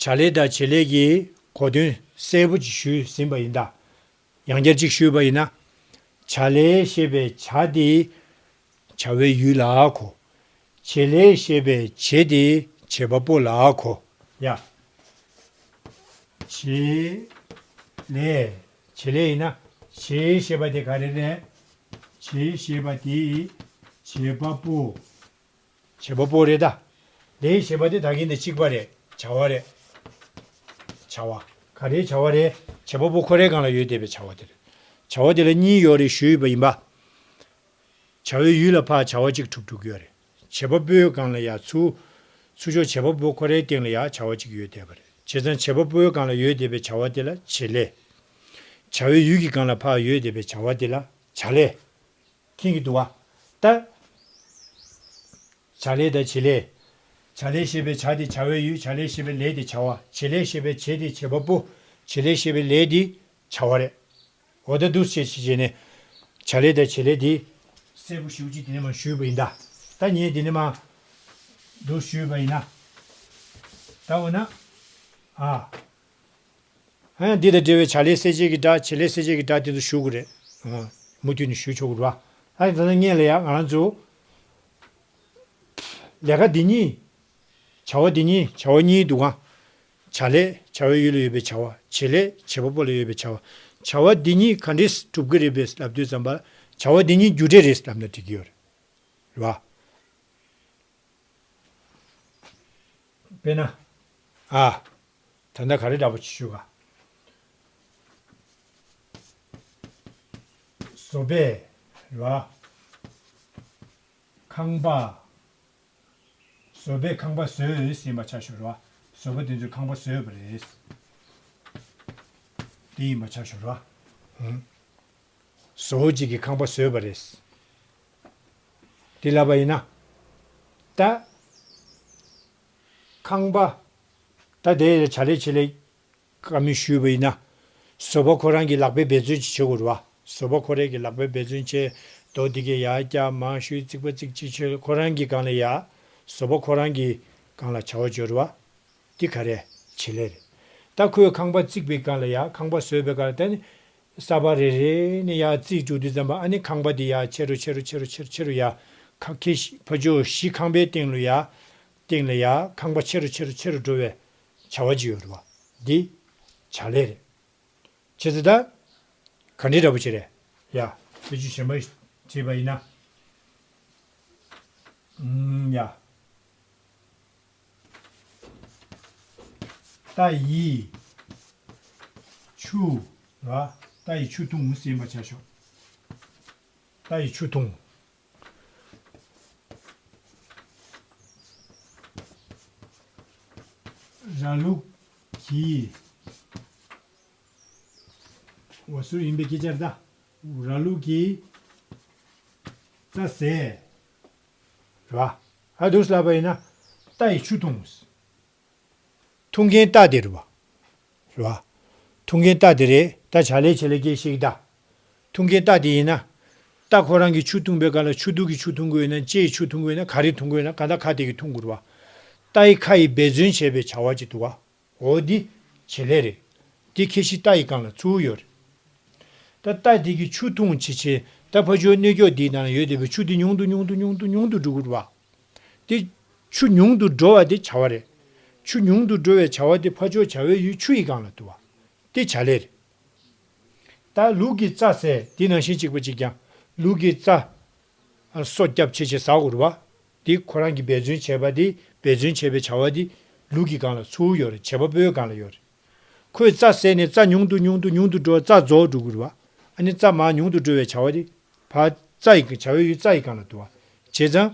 བྱ་ལས་དང་བྱེད་ལས་ཀྱི་གོ་དོན་གསལ་པོ་ཅིག་ཞུས་ཟིན་པ་ཡིན་ད། ཡང་བསྐྱར་ཅིག་ཞུས་པ་ཡིན་ན། བྱ་ལས་ཞེས་པའི་བྱ་དེ་བྱ་བའི་ཡུལ་ལ་གོ། བྱེད་ལས་ཞེས་པའི་བྱེད་དེ་བྱེད་པ་པོ་ལ་གོ། ཡ། བྱེད་ལས། བྱེད་ལས་ཡིན་ན། བྱེད་ཞེས་པ་དེ་ག་རེ་རེད། བྱེད་ཞེས་པ་དེ་བྱེད་པ་པོ། བྱེད་པ་པོ་རེད་ད། ལས་ཞེས་པ་དེ་ད་གིན་དང་གཅིག་པ་རེད། བྱ་བ་རེད། བྱ་བ། ག་རེའི་བྱ་བ་རེད། བྱེད་པ་པོ་ཁོ་རའི་སྒང་ལ་ཡོད་བསྡད་པའི་བྱ་བ་དེ་རེད། བྱ་བ་དེ་ལ་གཉིས་ཡོད་རེད་ཞུས་པ་ཡིན་པ། བྱ་བའི་ཡུལ་ལ་ཕར་བྱ་བ་གཅིག་གྲུབ་འགྲོ་གི་ཡོད་རེད། བྱེད་པ་པོའི་སྒང་ལ་ཡ་ཚུར། ཚུར་ཕྱོགས་བྱེད་པ་པོ་ཁོ་རའི་སྟེང་ལ་ཡ་བྱ་བ་གཅིག་ཡོད་བསྡད་པ་རེད། བྱས་ཙང་བྱེད་པ་པོའི་སྒང་ལ་ཡོད་བསྡད་པའི་བྱ་བ་དེ་ལ་བྱེད་ལས། བྱ་བའི་ཡུལ་གྱི་སྒང་ལ་ཕར་ཡོད་བསྡད་པའི་བྱ་བ་དེ་ལ་བྱ་ལས། མཁྱེན་གྱི་འདུག་བ། ད། བྱ་ལས་དང་བྱེད་ལས། བྱ་ལས་ཞེས་པའི་བྱ་དེ་བྱ་བའི་ཡུལ། བྱ་ལས་ཞེས་པའི་ལས་དེ་བྱ་བ། བྱེད་ལས་ཞེས་པའི་བྱེད་དེ་བྱེད་པ་པོ། བྱེད་ལས་ཞེས་པའི་ལས་དེ་བྱ་བ་རེད། འོ་ད་འདུག་སེ་བྱས་བྱས་ནས། བྱ་ལས་དང་བྱེད་ལས་དེ། གསལ་པོ་ཞེ་པོ་ཅིག་དེ་ནས་མར་ཞུས་པ་ཡིན་ད། ད་ངས་དེ་ནས་མར། འདུག་ཞུས་པ་ཡིན་ན། ད་འོ་ན། ཨ། ཨ་ཡང་འདི་དང་འབྲེལ་བའི་བྱ་ལས་གསལ་བྱེད་ཀྱི་སྒྲ། བྱེད་ལས་གསལ་བྱེད་ཀྱི་སྒྲ་དེ་ཚོ་ཞུ་དགོས་རེད། ཨ། མུ་མཐུད་ནས་ཞུ་ཆོག་གི་རེད་བ། ཨ་ཡང་ད་ལྟ་སྔོན་ལ་ཡང་ང་རང་ཚོ་ལས་ཀ་འདི་གཉིས། བྱ་བ་འདི་གཉིས། བྱ་བ་གཉིས་འདུག་ག་བྱ་ལས། བྱ་བའི་ཡུལ་ལ་ཡོད་པའི་བྱ་བ། བྱེད་ལས། བྱེད་པ་པོ་ལ་ཡོད་པའི་བྱ་བ། བྱ་བ་འདི་གཉིས་ག་འདྲས་གྲུབ་ཀྱི་རེད་པས་ལབ་དུས་ཙམ་པ། བྱ་བ་འདི་གཉིས་རྒྱུ་འབྲས་རེད་ལབ་ན་འགྲིག་གི་ཡོད་རེད། རེད་བ། དཔེར་ན། ཨ། ད་ལྟ་ག་རེ་འདྲ་པོ་ཞུ་ག་བཟོ་པས་རེད་བ། ཁང་པ། བཟོ་པས་ཁང་པ་བཟོས་ཟིན་པ་ཆ་བཞག་རེད་བ། བཟོ་པ་དེ་ཚོས་ཁང་པ་བཟོས་པ་རེད། དེ་ཡིན་པ་ཆ་བཞག་རེད་བ། ཧུམ། བཟོ་བོ་གཅིག་གིས་ཁང་པ་བཟོས་པ་རེད། དེ་ལབ་པ་ཡིན་ན། ད། ཁང་པ། ད་དེ་བྱ་ལས་བྱེད་ལས་བཀའ་མོལ་ཞུས་པ་ཡིན་ན། བཟོ་པ་ཁོ་རང་གི་ལག་པས་འབད་བརྩོན་ཅིག་བྱེད་དགོས་རེད་བ། བཟོ་པ་ཁོ་རང་གི་ལག་པས་འབད་བརྩོན་བྱས། རྡོ་འདི་གས་ཡར་བཀྱག་མར་གཞུས། རྩིག་པ་རྩིག་ཅིག་བྱས། ཁོ་རང་གི་སྒང་ལ་ཡ། བཟོ་པ་ཁོ་རང་གི་སྒང་ལ་བྱ་བ་འབྱོར་བ། འདི་ག་རེ། བྱེད་ལས་རེད། ད་ཁོས་ཁང་པ་བརྩིགས་པའི་སྒང་ལ་ཡ། ཁང་པ་བཟོས་པའི་སྒང་ལ་ད་ནི། ས་པ་རེ་རེ་ནས་ཡར་བརྩིགས་འགྲོ་དུས་ཙམ་པ། ཨ་ནི་ཁང་པ་འདི་ཡར་ཆེ་རུ་ཆེ་རུ་ཆེ་རུ་ཆེ་རུ་ཆེ་རུ་ཡ། ཁ་ཁེ་ཤི་ཕ་ཇོ་བཞི་ཁང་པའི་སྟེང་ལ་ཡ། སྟེང་ལ་ཡ་ཁང་པ་ཆེ་རུ་ཆེ་རུ་ཆེ་རུ་འགྲོ་བའི་བྱ་བ་ཅིག་ཡོད་རེད་བ། འདི་བྱ་ལས་རེད། བྱས་ཙང་ད་ག་འདྲའི་འདྲ་པོ་ཅིག་རེད་ཡ། དཔེ་ཆ་གཞན་པ་བྲིས་པ་ཡིན་ན། ཨུམ། ཡ། རྟ་ཡིས་ཆུ། ར། རྟ་ཡིས་ཆུ་འཐུང་ཟེར་བ་ཆ་བཞག་རྟ་ཡིས་ཆུ་འཐུང་། ར་ལུག་གིས། འོ་ཟུར་ཡིན་པའི་སྐད་ཆ་རེད་ད། ར་ལུག་གིས་རྩྭ་ཟས། རེད་བ། ཨ་འདུག་སེ་ལབ་པ་ཡིན་ན། རྟ་ཡིས་ཆུ་འཐུང་། འཐུང་མཁན་རྟ་དེ་རེད་བ། རེད་བ། འཐུང་མཁན་རྟ་དེ་རེད། ད་བྱ་ལས་བྱེད་ལས་སྐྱེས་ཤིག་ད། འཐུང་མཁན་རྟ་དེ་ཡིན་ན། རྟ་ཁོ་རང་གིས་ཆུ་འཐུང་པའི་སྐབས་ལ་ཆུ་རྡུལ་གྱིས་ཆུ་འཐུང་དགོས་ན་ལྕེ་ཡིས་ཆུ་འཐུང་དགོས་ན་ག་རེ་འཐུང་དགོས་ན་གང་ལྟར་ཁ་དེ་གིས་འཐུང་དགོས་རེད་བ། རྟ་ཡི་ཁ་ཡིས་འབད་བརྩོན་བྱས་པའི་བྱ་བ་ཅིག་འདུག་བ། འོ་འདི་བྱེད་ལས་རེད། འདི་ཁྱད་གཞི་རྟ་ཡི་སྒང་ལ་ཚུར་ཡོད་རེད། ད་རྟ་དེ་གིས་ཆུ་འཐུང་བྱེད་བྱེད་ད་ཕར་ཕྱོགས་གནོད་སྐྱོན་འདིའི་ནང་ལ་ཡོད་བསྡད་པའི་ཆུ་དེ་ཉུང་དུ་ཉུང་དུ་ཉུང་དུ་ཉུང་དུ་འགྲོ་གི་རེད་བ། དེ་ཆུ་ཉུང་དུ་འགྲོ་བ་དེ་བྱ་བ་རེད། ཆུ་ཉུང་དུ་འགྲོ་བའི་བྱ་བ་དེ་ཕར་ཕྱོགས་བྱ་བའི་ཡུལ་ཆུ་ཡི་སྒང་ལ་འདུག་བ། དེ་བྱ་ལས་རེད། ད་ལུག་གི་རྩྭ་ཟས་དེ་ནང་བཞིན་གཅིག་པ་གཅིག་རྐྱང་། ལུག་གི་རྩྭ། ཨ། སོ་བརྒྱབ་བྱས་བྱས་ཟ་དགོས་རེད་བ། དེ་ཁོ་རང་གིས་འབད་བརྩོན་བྱས་པ་དེ་འབད་བརྩོན་བྱས་པའི་བྱ་བ་དེ་ལུག་གི་སྒང་ལ་ཚུར་ཡོད་རེད། བྱེད་པ་པོའི་སྒང་ལ་ཡོད་རེད། ཁོས་རྩྭ་ཟས་ནས་རྩྭ་ཉུང་དུ་ཉུང་དུ་ཉུང་དུ་འགྲོ་རྩྭ་རྫོགས་འགྲོ་གི་རེད་བ། ཨ་ནི་རྩྭ་མར་ཉུང་དུ་འགྲོ་བའི་བྱ་བ་དེ་ཕར་རྩྭ་ཡི་བྱ་བའི་ཡུལ་རྩྭ་ཡི་སྒང་ལ་འདུག་བ། བྱས་ཙང་།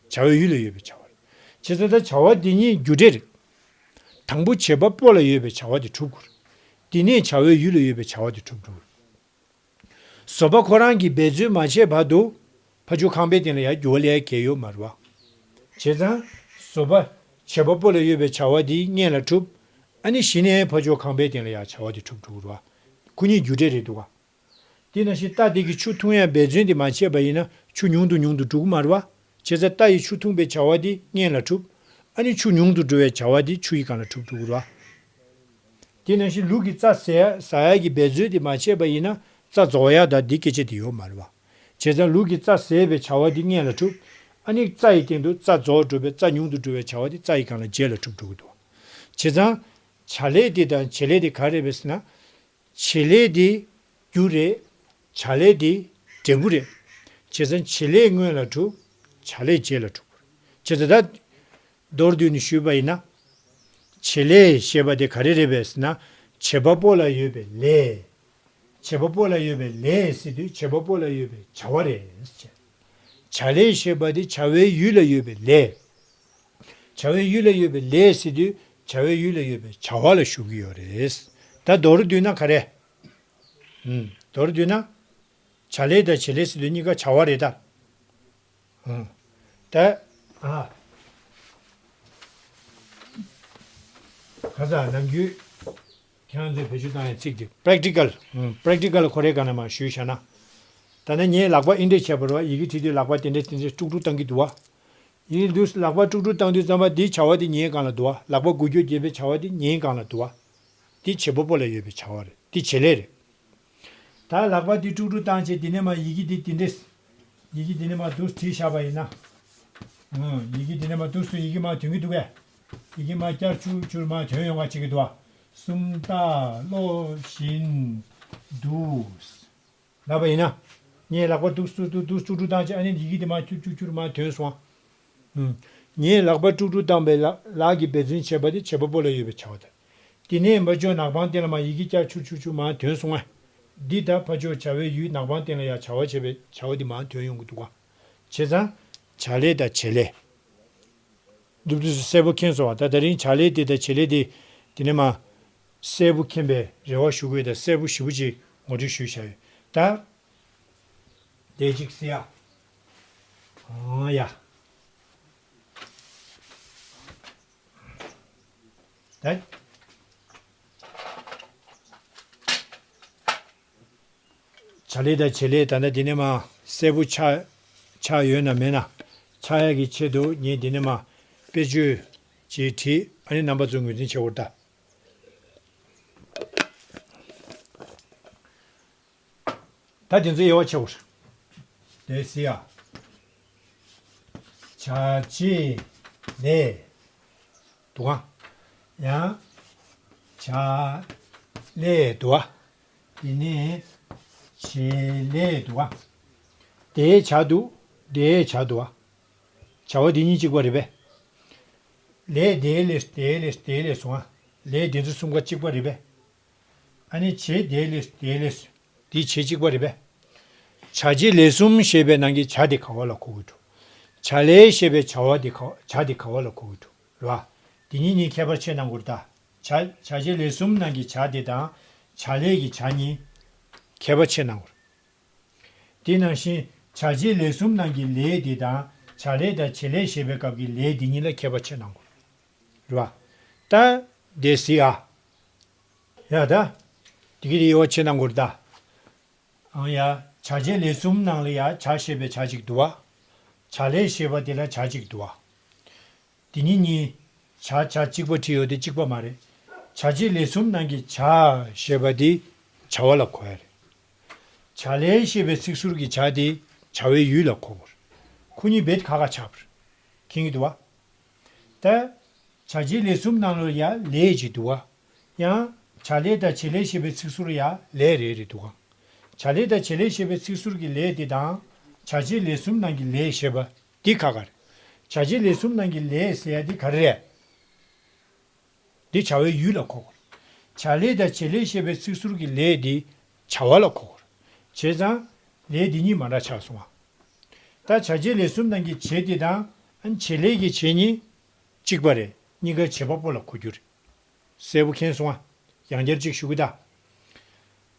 བྱ་བའི་ཡུལ་ལ་ཡོད་པའི་བྱ་བ་རེད། བྱས་ཙང་ད་བྱ་བ་འདི་གཉིས་རྒྱུ་འབྲས་རེད། དང་པོ་བྱེད་པ་པོ་ལ་ཡོད་པའི་བྱ་བ་དེ་གྲུབ་དགོས་རེད། དེ་ནས་བྱ་བའི་ཡུལ་ལ་ཡོད་པའི་བྱ་བ་དེ་གྲུབ་འགྲོ་གི་རེད། བཟོ་པ་ཁོ་རང་གིས་འབད་བརྩོན་མ་བྱས་བར་དུ་ཕར་ཕྱོགས་ཁང་པའི་སྟེང་ལ་ཡར་རྒྱུ་བ་ལས་གལ་ཡོད་མ་རེད་བ། བྱས་ཙང་བཟོ་པ་བྱེད་པ་པོ་ལ་ཡོད་པའི་བྱ་བ་དེ་སྔོན་ལ་གྲུབ། ཨ་ནི་གཞི་ནས་ཕར་ཕྱོགས་ཁང་པའི་སྟེང་ལ་ཡར་བྱ་བ་དེ་གྲུབ་འགྲོ་གི་རེད་བ། ཁོ་གཉིས་རྒྱུ་འབྲས་རེད་འདུག་ག། དེ་ནང་བཞིན་རྟ་དེ་གིས་ཆུ་འཐུང་ཡ་འབད་བརྩོན་དེ་མ་བྱས་པ་ཡིན་ན་ཆུ་ཉུང་དུ་ཉུང་དུ་འགྲོ་གི་མ་རེད་བ། བྱས་ཙང་རྟ་ཡིས་ཆུ་འཐུང་པའི་བྱ་བ་དེ་སྔོན་ལ་གྲུབ། ཨ་ནི་ཆུ་ཉུང་དུ་འགྲོ་བའི་བྱ་བ་དེ་ཆུ་ཡི་སྒང་ལ་གྲུབ་འགྲོ་གི་རེད་བ། དེ་ནང་བཞིན་ལུག་གི་རྩྭ་ཟ་ཡ་ཟ་ཡ་གི་འབད་རྩོལ་དེ་མ་བྱས་པ་ཡིན་ན་རྩྭ་རྫོགས་ཡ་དང་འདི་སྐད་ཆ་དེ་ཡོད་མ་རེད་བ། བྱས་ཙང་ལུག་གི་རྩྭ་ཟས་པའི་བྱ་བ་དེ་སྔོན་ལ་གྲུབ། ཨ་ནི་རྩྭ་ཡི་སྟེང་དུ་རྩྭ་རྫོགས་འགྲོ་བའི་རྩྭ་ཉུང་དུ་འགྲོ་བའི་བྱ་བ་དེ་རྩྭ་ཡི་སྒང་ལ་རྗེས་ལ་གྲུབ་འགྲོ་གི་འདུག། བྱས་ཙང་། བྱ་ལས་དེ་དང་བྱེད་ལས་དེ་ག་རེ་རེད་ཟེར་ན། བྱེད་ལས་དེ་རྒྱུ་རེད། བྱ་ལས་དེ་འབྲས་བུ་རེད། བྱས་ཙང་བྱེད་ལས་སྔོན་ལ་གྲུབ། བྱ་ལས་རྗེས་ལ་གྲུབ། བྱས་ཙང་ད་མདོར་བསྡུས་ནས་ཞུས་པ་ཡིན་ན། བྱེད་ལས་ཞེས་པ་དེ་ག་རེ་རེད་པས་ཟེར་ན། བྱེད་པ་པོ་ལ་ཡོད་པའི་ལས། བྱེད་པ་པོ་ལ་ཡོད་པའི་ལས་ཟེར་དུས་བྱེད་པ་པོ་ལ་ཡོད་པའི་བྱ་བ་རེད། བྱ་ལས་ཞེས་པ་དེ་བྱ་བའི་ཡུལ་ལ་ཡོད་པའི་ལས། བྱ་བའི་ཡུལ་ལ་ཡོད་པའི་ལས་ཟེར་དུས་བྱ་བའི་ཡུལ་ལ་ཡོད་པའི་བྱ་བ་ལ་ཞུ་གི་ཡོད་རེད། ད་མདོར་བསྡུས་ན་ག་རེ། ཨུམ། མདོར་བསྡུས་ན། བྱ་ལས་དང་བྱེད་ལས་ཟེར་དུས་གཉིས་ཀ་བྱ་བ་རེད་ད། ཨུམ། ད། ཨ། ག་ས་ནམ་རྒྱུན། ཁྱེད་རང་ཚོས་བེད་སྤྱོད་བཏང་ཡའི་ཚིག་དེ་པེ་རེག་ཊི་ཀལ། ཨུམ། པེ་རེག་ཊི་ཀལ་ཁོ་རའི་སྒང་ནས་མར་ཞུས་བཞག་ན། ད་ནི་ངས་ལག་པ་འདི་འདྲས་བྱས་པ་རེད་བ། ཡི་གེ་བྲིས་དུས་ལག་པ་དེ་འདྲས་དེ་འདྲས་དཀྲུག་དཀྲུག་བཏང་གི་འདུག་བ། ཡིན་དུས་ལག་པ་དཀྲུག་དཀྲུག་བཏང་དུས་ཙམ་པ་འདིའི་བྱ་བ་དེ་ངའི་སྒང་ལ་འདུག་བ། ལག་པ་འགུལ་སྐྱོད་བྱེད་པའི་བྱ་བ་དེ་ངའི་སྒང་ལ་འདུག་བ། འདི་བྱེད་པ་པོ་ལ་ཡོད་པའི་བྱ་བ་རེད། འདི་བྱེད་ལས་རེད། ད་ལག་པ་འདི་དཀྲུག་དཀྲུག་བཏང་བྱས་འདི་ནས་མར་ཡི་གེ་འདི་འདི་འདྲས། ཡི་གེ་འདི་ནས་མར་འདུག་བྲིས་བཞག་པ་ཡིན་ན། ཨང་། ཡི་གེ་འདི་ནས་མར་འདུག་སུ་ཡི་གེ་མར་ཐོན་གྱི་འདུག་གས། ཡི་གེ་མར་བསྐྱར་ཆུར་ཆུར་མར་ཐོན་ཡོང་བ་བྱེད་ཀྱི་འདུག་བ། སུམ་རྟགས་བློ་བཞིན་འདུག་ལབ་པ་ཡིན་ན། ངས་ལག་པ་འདུག་སུ་འདུག་འདུག་སུ་དཀྲུག་དཀྲུག་བཏང་བྱས་ཨ་ནི་ཡི་གེ་འདི་མར་ཆུར་ཆུར་ཆུར་མར་ཐོན་སོང་ཨ། ཨུམ། ངས་ལག་པ་དཀྲུག་དཀྲུག་བཏང་པའི་ལག་ལག་གི་འབད་བརྩོན་བྱས་པ་དེ་བྱེད་པ་པོ་ལ་ཡོད་པའི་བྱ་བ་དང་། དེ་ནས་ཕར་ཕྱོགས་ནག་པང་སྟེང་ལ་མར་ཡི་གེ་བསྐྱར་ཆུར་ཆུར་ཆུར་མར་ཐོན་སོང་ཨ། འདི་ད་ཕར་ཕྱོགས་བྱ་བའི་ཡུལ་ནག་པང་སྟེང་ལ་ཡར་བྱ་བ་བྱས་པའི་བྱ་བ་འདི་མར་ཐོན་ཡོང་གི་འདུག་ག། བྱས་ཙང་། བྱ་ལས་དང་བྱེད་ལས། སློབ་ཕྲུག་ཚོས་གསལ་པོ་མཁྱེན་སོང་བ། ད་དེ་རིང་བྱ་ལས་དེ་དང་བྱེད་ལས་དེ། དེ་ནས་མར། གསལ་པོ་མཁྱེན་པའི་རེ་བ་ཞུ་གི་ཡོད་དང་གསལ་པོ་ཞེ་པོ་ཅིག་ངོ་སྤྲོད་ཞུས་བཞག་ཡོད། ད། དེ་གཅིག་ཟེར་ཡ། ཨང་ཡ། ད། བྱ་ལས་དང་བྱེད་ལས་ད་ལྟ་འདི་ནས་མར་གསལ་པོ་ཆགས་ཆགས་ཡོད་ན་མེད་ན། ཆགས་ཡག་གི་ཆེད་དུ་ངས་འདི་ནས་མར་དཔེ་བརྗོད་ཅིག་བྲིས། ཨ་ནི་རྣམ་པ་ཚོས་ངོས་འཛིན་བྱེད་དགོས་རེད་ད། ད་དེ་ཚོ་དབྱེ་བ་ཕྱེ་དགོས་རེད། དེ་ཟེར་ཡ། བྱ་བྱེད་ལས། འདུག་ག། ཡང་། བྱ་ལས་འདུག་ག། དེ་ནས་བྱེད་ལས་འདུག་ག། དེའི་བྱ་འདུག་དེའི་བྱ་འདུག་ག། བྱ་བ་འདི་གཉིས་གཅིག་པ་རེད་པས། ལས་དེའི་ལས་དེའི་ལས་དེའི་ལས་སོང་ང་། ལས་འདི་ཚོ་གསུམ་ཀ་གཅིག་པ་རེད་པས། ཨ་ནི་བྱེད་དེའི་ལས་དེའི་ལས། འདི་བྱེད་གཅིག་པ་རེད་པས། བྱ་བྱེད་ལས་གསུམ་ཞེས་པའི་ནང་གི་བྱ་དེ་ག་བ་ལ་གོ་གི་འགྲོ། བྱ་ལས་ཞེས་པའི་བྱ་བ་དེ་ག་བྱ་དེ་ག་བ་ལ་གོ་གི་འགྲོ། རེད་བ། འདི་གཉིས་གཉིས་ཁྱད་པར་ཕྱེ་གནང་དགོས་རེད་ད། བྱ་བྱ་བྱེད་ལས་གསུམ་ནང་གི་བྱ་དེ་དང་། བྱ་ལས་ཀྱི་བྱ་གཉིས། ཁྱད་པར་ཕྱེ་གནང་དགོས་རེད། དེ་ནང་བཞིན་བྱ་བྱེད་ལས་གསུམ་ནང་གི་ལས་དེ་དང་། བྱ་ལས་དང་བྱེད་ལས་ཞེས་པའི་སྐབས་ཀྱི་ལས་འདི་གཉིས་ལ་ཁྱད་པར་ཕྱེ་གནང་དགོས་རེད་བ། ད། དེ་ཟེར་ཡ། ཡ་ད། དེ་གི་དེ་ཡོ་ཆེ་ནང་གོར་ད། ཨང་ཡ། བྱ་བྱེད་ལས་གསུམ་ནང་ལ་ཡ་བྱ་ཞེས་པའི་བྱ་གཅིག་འདུག་བ། བྱ་ལས་ཞེས་པ་དེ་ལ་བྱ་གཅིག་འདུག་བ། དེ་གཉིས་གཉིས། བྱ་བྱ་གཅིག་པ་བྲིས་ཡོད་དེ་གཅིག་པ་མ་རེད། བྱ་བྱེད་ལས་གསུམ་ནང་གི་བྱ་ཞེས་པ་དེ་བྱ་བ་ལ་གོ་ཡ་རེད། བྱ་ལས་ཞེས་པའི་ཚིག་ཟུར་གྱི་བྱ་དེ་བྱ་བའི་ཡུལ་ལ་གོ་དགོས་རེད། ཁོ་གཉིས་རྦད་ཁ་ཁ་ཆགས་པ་རེད། མཁྱེན་གྱི་འདུག་བ། ད། བྱ་བྱེད་ལས་གསུམ་ནང་ལ་ཡ་ལས་ཅིག་འདུག་བ། ཡང་། བྱ་ལས་དང་བྱེད་ལས་ཞེས་པའི་ཚིག་ཟུར་ཡ་ལས་རེ་རེ་འདུག་ག། བྱ་ལས་དང་བྱེད་ལས་ཞེས་པའི་ཚིག་ཟུར་གྱི་ལས་དེ་དང་། བྱ་བྱེད་ལས་གསུམ་ནང་གི་ལས་ཞེས་པ་འདི་ཁ་ཁ་རེད། བྱ་བྱེད་ལས་གསུམ་ནང་གི་ལས་ཟེར་ཡ་འདི་ག་རེ་རེད། འདི་བྱ་བའི་ཡུལ་ལ་གོ་དགོས་རེད། བྱ་ལས་དང་བྱེད་ལས་ཞེས་པའི་ཚིག་ཟུར་གྱི་ལས་འདི་བྱ་བ་ལ་གོ་དགོས་རེད། བྱས་ཙང་། ལས་འདི་གཉིས་མ་འདྲ་ཆགས་སོང་ང་། ད་བྱ་བྱེད་ལས་གསུམ་ནང་གི་བྱེད་དེ་དང་། བྱེད་ལས་ཀྱི་བྱེད་གཉིས་གཅིག་པ་རེད། གཉིས་ཀ་བྱེད་པ་པོ་ལ་གོ་རྒྱུ་རེད། གསལ་པོ་མཁྱེན་སོང་ང་། ཡང་བསྐྱར་གཅིག་ཞུ་གི་ད།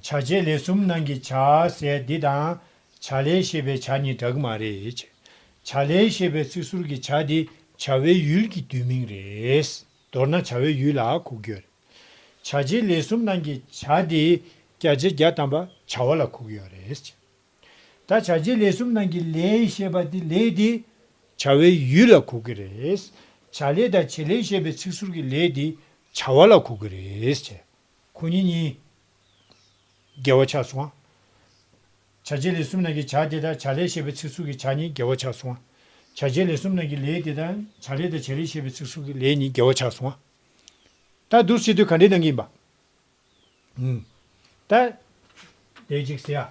བྱ་བྱེད་ལས་གསུམ་ནང་གི་བྱ་ཟེར་འདི་དང་། བྱ་ལས་ཞེས་པའི་བྱ་གཉིས་འདྲ་གི་མ་རེད། བྱ་ལས་ཞེས་པའི་ཚིག་ཟུར་གྱི་བྱ་འདི་བྱ་བའི་ཡུལ་གྱི་བསྡུས་མིང་རེད། མདོར་ན་བྱ་བའི་ཡུལ་ལ་གོ་རྒྱུ་རེད། བྱ་བྱེད་ལས་གསུམ་ནང་གི་བྱ་འདི་བརྒྱ་ཆ་བརྒྱ་ཐམ་པ་བྱ་བ་ལ་གོ་གི་ཡོད་རེད། ད་བྱ་བྱེད་ལས་གསུམ་ནང་གི་ལས་ཞེས་པ་འདི་ལས་འདི་བྱ་བའི་ཡུལ་ལ་གོ་གི་རེད། བྱ་ལས་དང་བྱེད་ལས་ཞེས་པའི་ཚིག་ཟུར་གྱི་ལས་འདི་བྱ་བ་ལ་གོ་གི་རེད། ཁོ་གཉིས་གཉིས་འགལ་བ་ཆགས་སོང་ང་། བྱ་བྱེད་ལས་གསུམ་ནང་གི་བྱ་དེ་དང་བྱ་ལས་ཞེས་པའི་ཚིག་ཟུར་གྱི་བྱ་གཉིས་འགལ་བ་ཆགས་སོང་ང་། བྱ་བྱེད་ལས་གསུམ་ནང་གི་ལས་དེ་དང་བྱ་ལས་དང་བྱེད་ལས་ཞེས་པའི་ཚིག་ཟུར་གྱི་ལས་གཉིས་འགལ་བ་ཆགས་སོང་ང་། ད་འདུག་སེ་བྱེད་དུས་ག་འདྲའི་གནང་གི་ཡིན་པ། ཨུམ། ད། དེ་གཅིག་ཟེར་ཡ།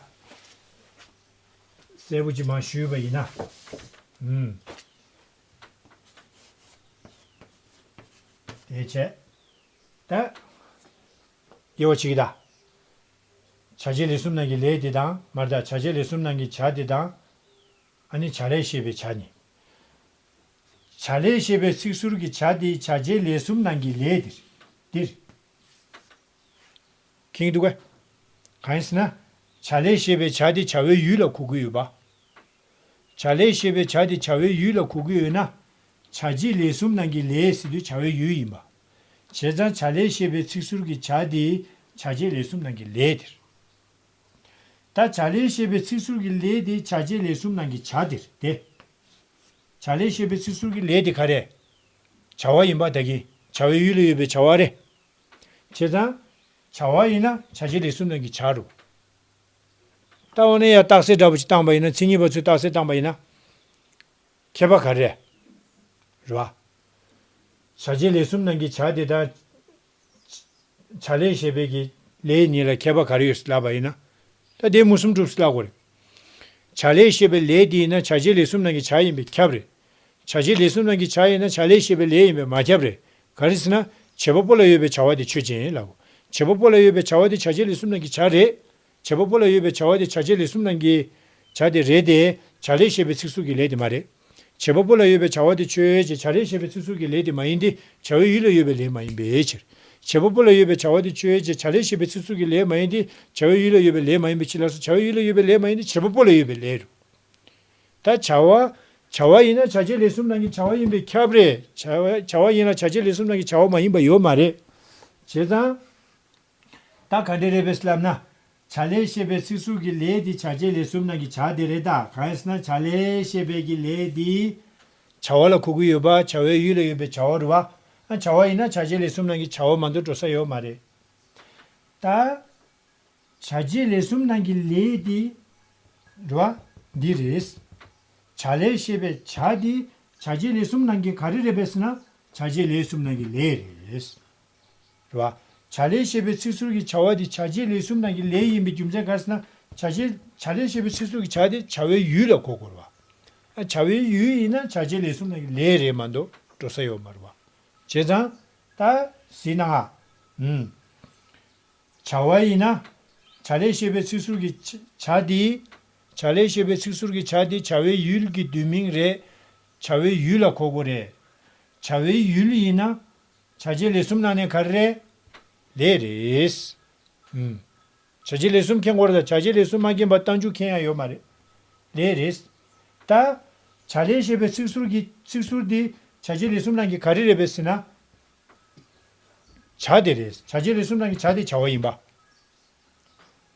གསལ་པོ་ཅིག་མར་ཞུས་པ་ཡིན་ན། ཨུམ། དེ་བྱས། ད། དགེ་བ་བྱེད་ཀྱི་ད། བྱ་བྱེད་ལས་གསུམ་ནང་གི་ལས་དེ་དང་མ་རེད་ད། བྱ་བྱེད་ལས་གསུམ་ནང་གི་བྱ་དེ་དང་། ཨ་ནི་བྱ་ལས་ཞེས་པའི་བྱ་གཉིས། བྱ་ལས་ཞེས་པའི་ཚིག་ཟུར་གྱི་བྱ་དེ་བྱ་བྱེད་ལས་གསུམ་ནང་གི་ལས་དེ་རེད། འདིར། མཁྱེན་གྱི་འདུག་གས། གང་ཡིན་ཟེར་ན། བྱ་ལས་ཞེས་པའི་བྱ་དེ་བྱ་བའི་ཡུལ་ལ་གོ་གི་ཡོད་པ། བྱ་ལས་ཞེས་པའི་བྱ་དེ་བྱ་བའི་ཡུལ་ལ་གོ་གི་ཡོད་ན། བྱ་བྱེད་ལས་གསུམ་ནང་གི་ལས་ཟེར་དུས་བྱ་བའི་ཡུལ་ཡིན་པ། བྱས་ཙང་བྱ་ལས་ཞེས་པའི་ཚིག་ཟུར་གྱི་བྱ་དེ་བྱ་བྱེད་ལས་གསུམ་ནང་གི་ལས་དེ་རེད། ད་བྱ་ལས་ཞེས་པའི་ཚིག་ཟུར་གྱི་ལས་དེ་བྱ་བྱེད་ལས་གསུམ་ནང་གི་བྱ་དེ་རེད་དེ། བྱ་ལས་ཞེས་པའི་ཚིག་ཟུར་གྱི་ལས་དེ་ག་རེ། བྱ་བ་ཡིན་པ་ད་གིན་བྱ་བའི་ཡུལ་ལ་ཡོད་པའི་བྱ་བ་རེད། བྱས་ཙང་། བྱ་བ་ཡིན་ན་བྱ་བྱེད་ལས་གསུམ་ནང་གི་བྱ་རུ། ད་འོ་ན་ཡ་རྟགས་གསལ་འདྲ་པོ་ཅིག་བཏང་པ་ཡིན་ན། མཚན་ཉིད་པ་ཚོས་རྟགས་གསལ་བཏང་པ་ཡིན་ན། ཁྱད་པར་ག་རེ། རེད་བ། བྱ་བྱེད་ལས་གསུམ་ནང་གི་བྱ་དེ་དང་། བྱ་ལས་ཞེས་པའི་གི་ལས་གཉིས་ལ་ཁྱད་པར་ག་རེ་ཡོད་ལབ་པ་ཡིན་ན། ད་དེ་མུ་གསུམ་གྲུབ་ལབ་དགོས་རེད། བྱ་ལས་ཞེས་པའི་ལས་དེ་ཡིན་ན་བྱ་བྱེད་ལས་གསུམ་ནང་གི་བྱ་ཡིན་པས་ཁྱབ་རེད། བྱ་བྱེད་ལས་གསུམ་ནང་གི་བྱ་ཡིན་ན་བྱ་ལས་ཞེས་པའི་ལས་ཡིན་པས་མ་ཁྱབ་རེད། ག་རེ་ཟེར་ན། བྱེད་པ་པོ་ལ་ཡོད་པའི་བྱ་བ་དེ་ཆོས་ཅན་ལབ་དགོས། བྱེད་པ་པོ་ལ་ཡོད་པའི་བྱ་བ་དེ་བྱ་བྱེད་ལས་གསུམ་ནང་གི་བྱ་རེད། བྱེད་པ་པོ་ལ་ཡོད་པའི་བྱ་བ་དེ་བྱ་བྱེད་ལས་གསུམ་ནང་གི་བྱ་དེ་རེད་དེ། བྱ་ལས་ཞེས་པའི་ཚིག་ཟུར་གྱི་ལས་དེ་མ་རེད། བྱེད་པ་པོ་ལ་ཡོད་པའི་བྱ་བ་དེ་ཆོས་ཅན། བྱ་ལས་ཞེས་པའི་ཚིག་ཟུར་གྱི་ལས་དེ་མ་ཡིན་ཏེ། བྱ་བའི་ཡུལ་ལ་ཡོད་པའི་ལས་མ་ཡིན་པའི་ཕྱིར། བྱེད་པ་པོ་ལ་ཡོད་པའི་བྱ་བ་དེ་ཆོས་ཅན། བྱ་ལས་ཞེས་པའི་ཚིག་ཟུར་གྱི་ལས་མ་ཡིན་ཏེ། བྱ་བའི་ཡུལ་ལ་ཡོད་པའི་ལས་མ་ཡིན་པའི་ཕྱིར་ལ་སོགས། བྱ་བའི་ཡུལ་ལ་ཡོད་པའི་ལས་མ་ཡིན་ཏེ། བྱེད་པ་པོ་ལ་ཡོད་པའི་ལས་རུ། ད་བྱ་བ། བྱ་བ་ཡིན་ན་བྱ་བྱེད་ལས་གསུམ་ནང་གི་བྱ་བ་ཡིན་པས་ཁྱབ་རེད། བྱ་བ་བྱ་བ་ཡིན་ན་བྱ་བྱེད་ལས་གསུམ་ནང་གི་བྱ་བ་མ་ཡིན་པ་ཡོད་མ་རེད། བྱས་ཙང་། ད་ག་འདྲ་རེད་པས་ལབ་ན། བྱ་ལས་ཞེས་པའི་ཚིག་ཟུར་གྱི་ལས་དེ་བྱ་བྱེད་ལས་གསུམ་ནང་གི་བྱ་དེ་རེད་ད། གང་ཡིན་ཟེར་ན་བྱ་ལས་ཞེས་པའི་གི་ལས་དེ། བྱ་བ་ལ་གོ་གི་ཡོད་པ། བྱ་བའི་ཡུལ་ལ་ཡོད་པའི་བྱ་བ་རེད་བ། ཨ་བྱ་བ་ཡིན་ན་བྱ་བྱེད་ལས་གསུམ་ནང་གི་བྱ་བ་མ་གཏོགས་འགྲོ་ས་ཡོད་མ་རེད། ད། བྱ་བྱེད་ལས་གསུམ་ནང་གི་ལས་དེ། རེད་བ། འདི་རེད། བྱ་ལས་ཞེས་པའི་བྱ་དེ་བྱ་བྱེད་ལས་གསུམ་ནང་གི་ག་རེ་རེད་པས་ཟེར་ན་བྱ་བྱེད་ལས་གསུམ་ནང་གི་ལས་རེད། རེད་བ། བྱ་ལས་ཞེས་པའི་ཚིག་ཟུར་གྱི་བྱ་བ་དེ་བྱ་བྱེད་ལས་གསུམ་ནང་གི་ལས་ཡིན་པའི་རྒྱུ་མཚན་ག་རེ་ཟེར་ན། བྱ་བྱེད་བྱ་ལས་ཞེས་པའི་ཚིག་ཟུར་གྱི་བྱ་དེ་བྱ་བའི་ཡུལ་ལ་གོ་དགོས་རེད་བ། ཨ་བྱ་བའི་ཡུལ་ཡིན་ན་བྱ་བྱེད་ལས་གསུམ་ནང་གི་ལས་རེད་མ་གཏོགས་འགྲོ་ས་ཡོད་མ་རེད་བ། བྱས་ཙང་། ད། གཟིགས་ན་ང་། ཨུམ། བྱ་བ་ཡིན་ན། བྱ་ལས་ཞེས་པའི་ཚིག་ཟུར་གྱི་བྱ་བྱ་དེ། བྱ་ལས་ཞེས་པའི་ཚིག་ཟུར་གྱི་བྱ་དེ་བྱ་བའི་ཡུལ་གྱི་བསྡུས་མིང་རེད། བྱ་བའི་ཡུལ་ལ་གོ་དགོས་རེད། བྱ་བའི་ཡུལ་ཡིན་ན། བྱ་བྱེད་ལས་གསུམ་ནང་ནས་ག་རེ་རེད། ལས་རེད། ཨུམ། བྱ་བྱེད་ལས་གསུམ་མཁྱེན་དགོས་རེད་ད། བྱ་བྱེད་ལས་གསུམ་མ་མཁྱེན་པ་རྟགས་འཇུག་མཁྱེན་ཡ་ཡོད་མ་རེད། ལས་རེད། ད། བྱ་ལས་ཞེས་པའི་ཚིག་ཟུར་གྱི་ཚིག་ཟུར་འདི་བྱ་བྱེད་ལས་གསུམ་ནང་གི་ག་རེ་རེད་པས་ཟེར་ན། བྱ་དེ་རེད། བྱ་བྱེད་ལས་གསུམ་ནང་གི་བྱ་དེ་བྱ་བ་ཡིན་པ།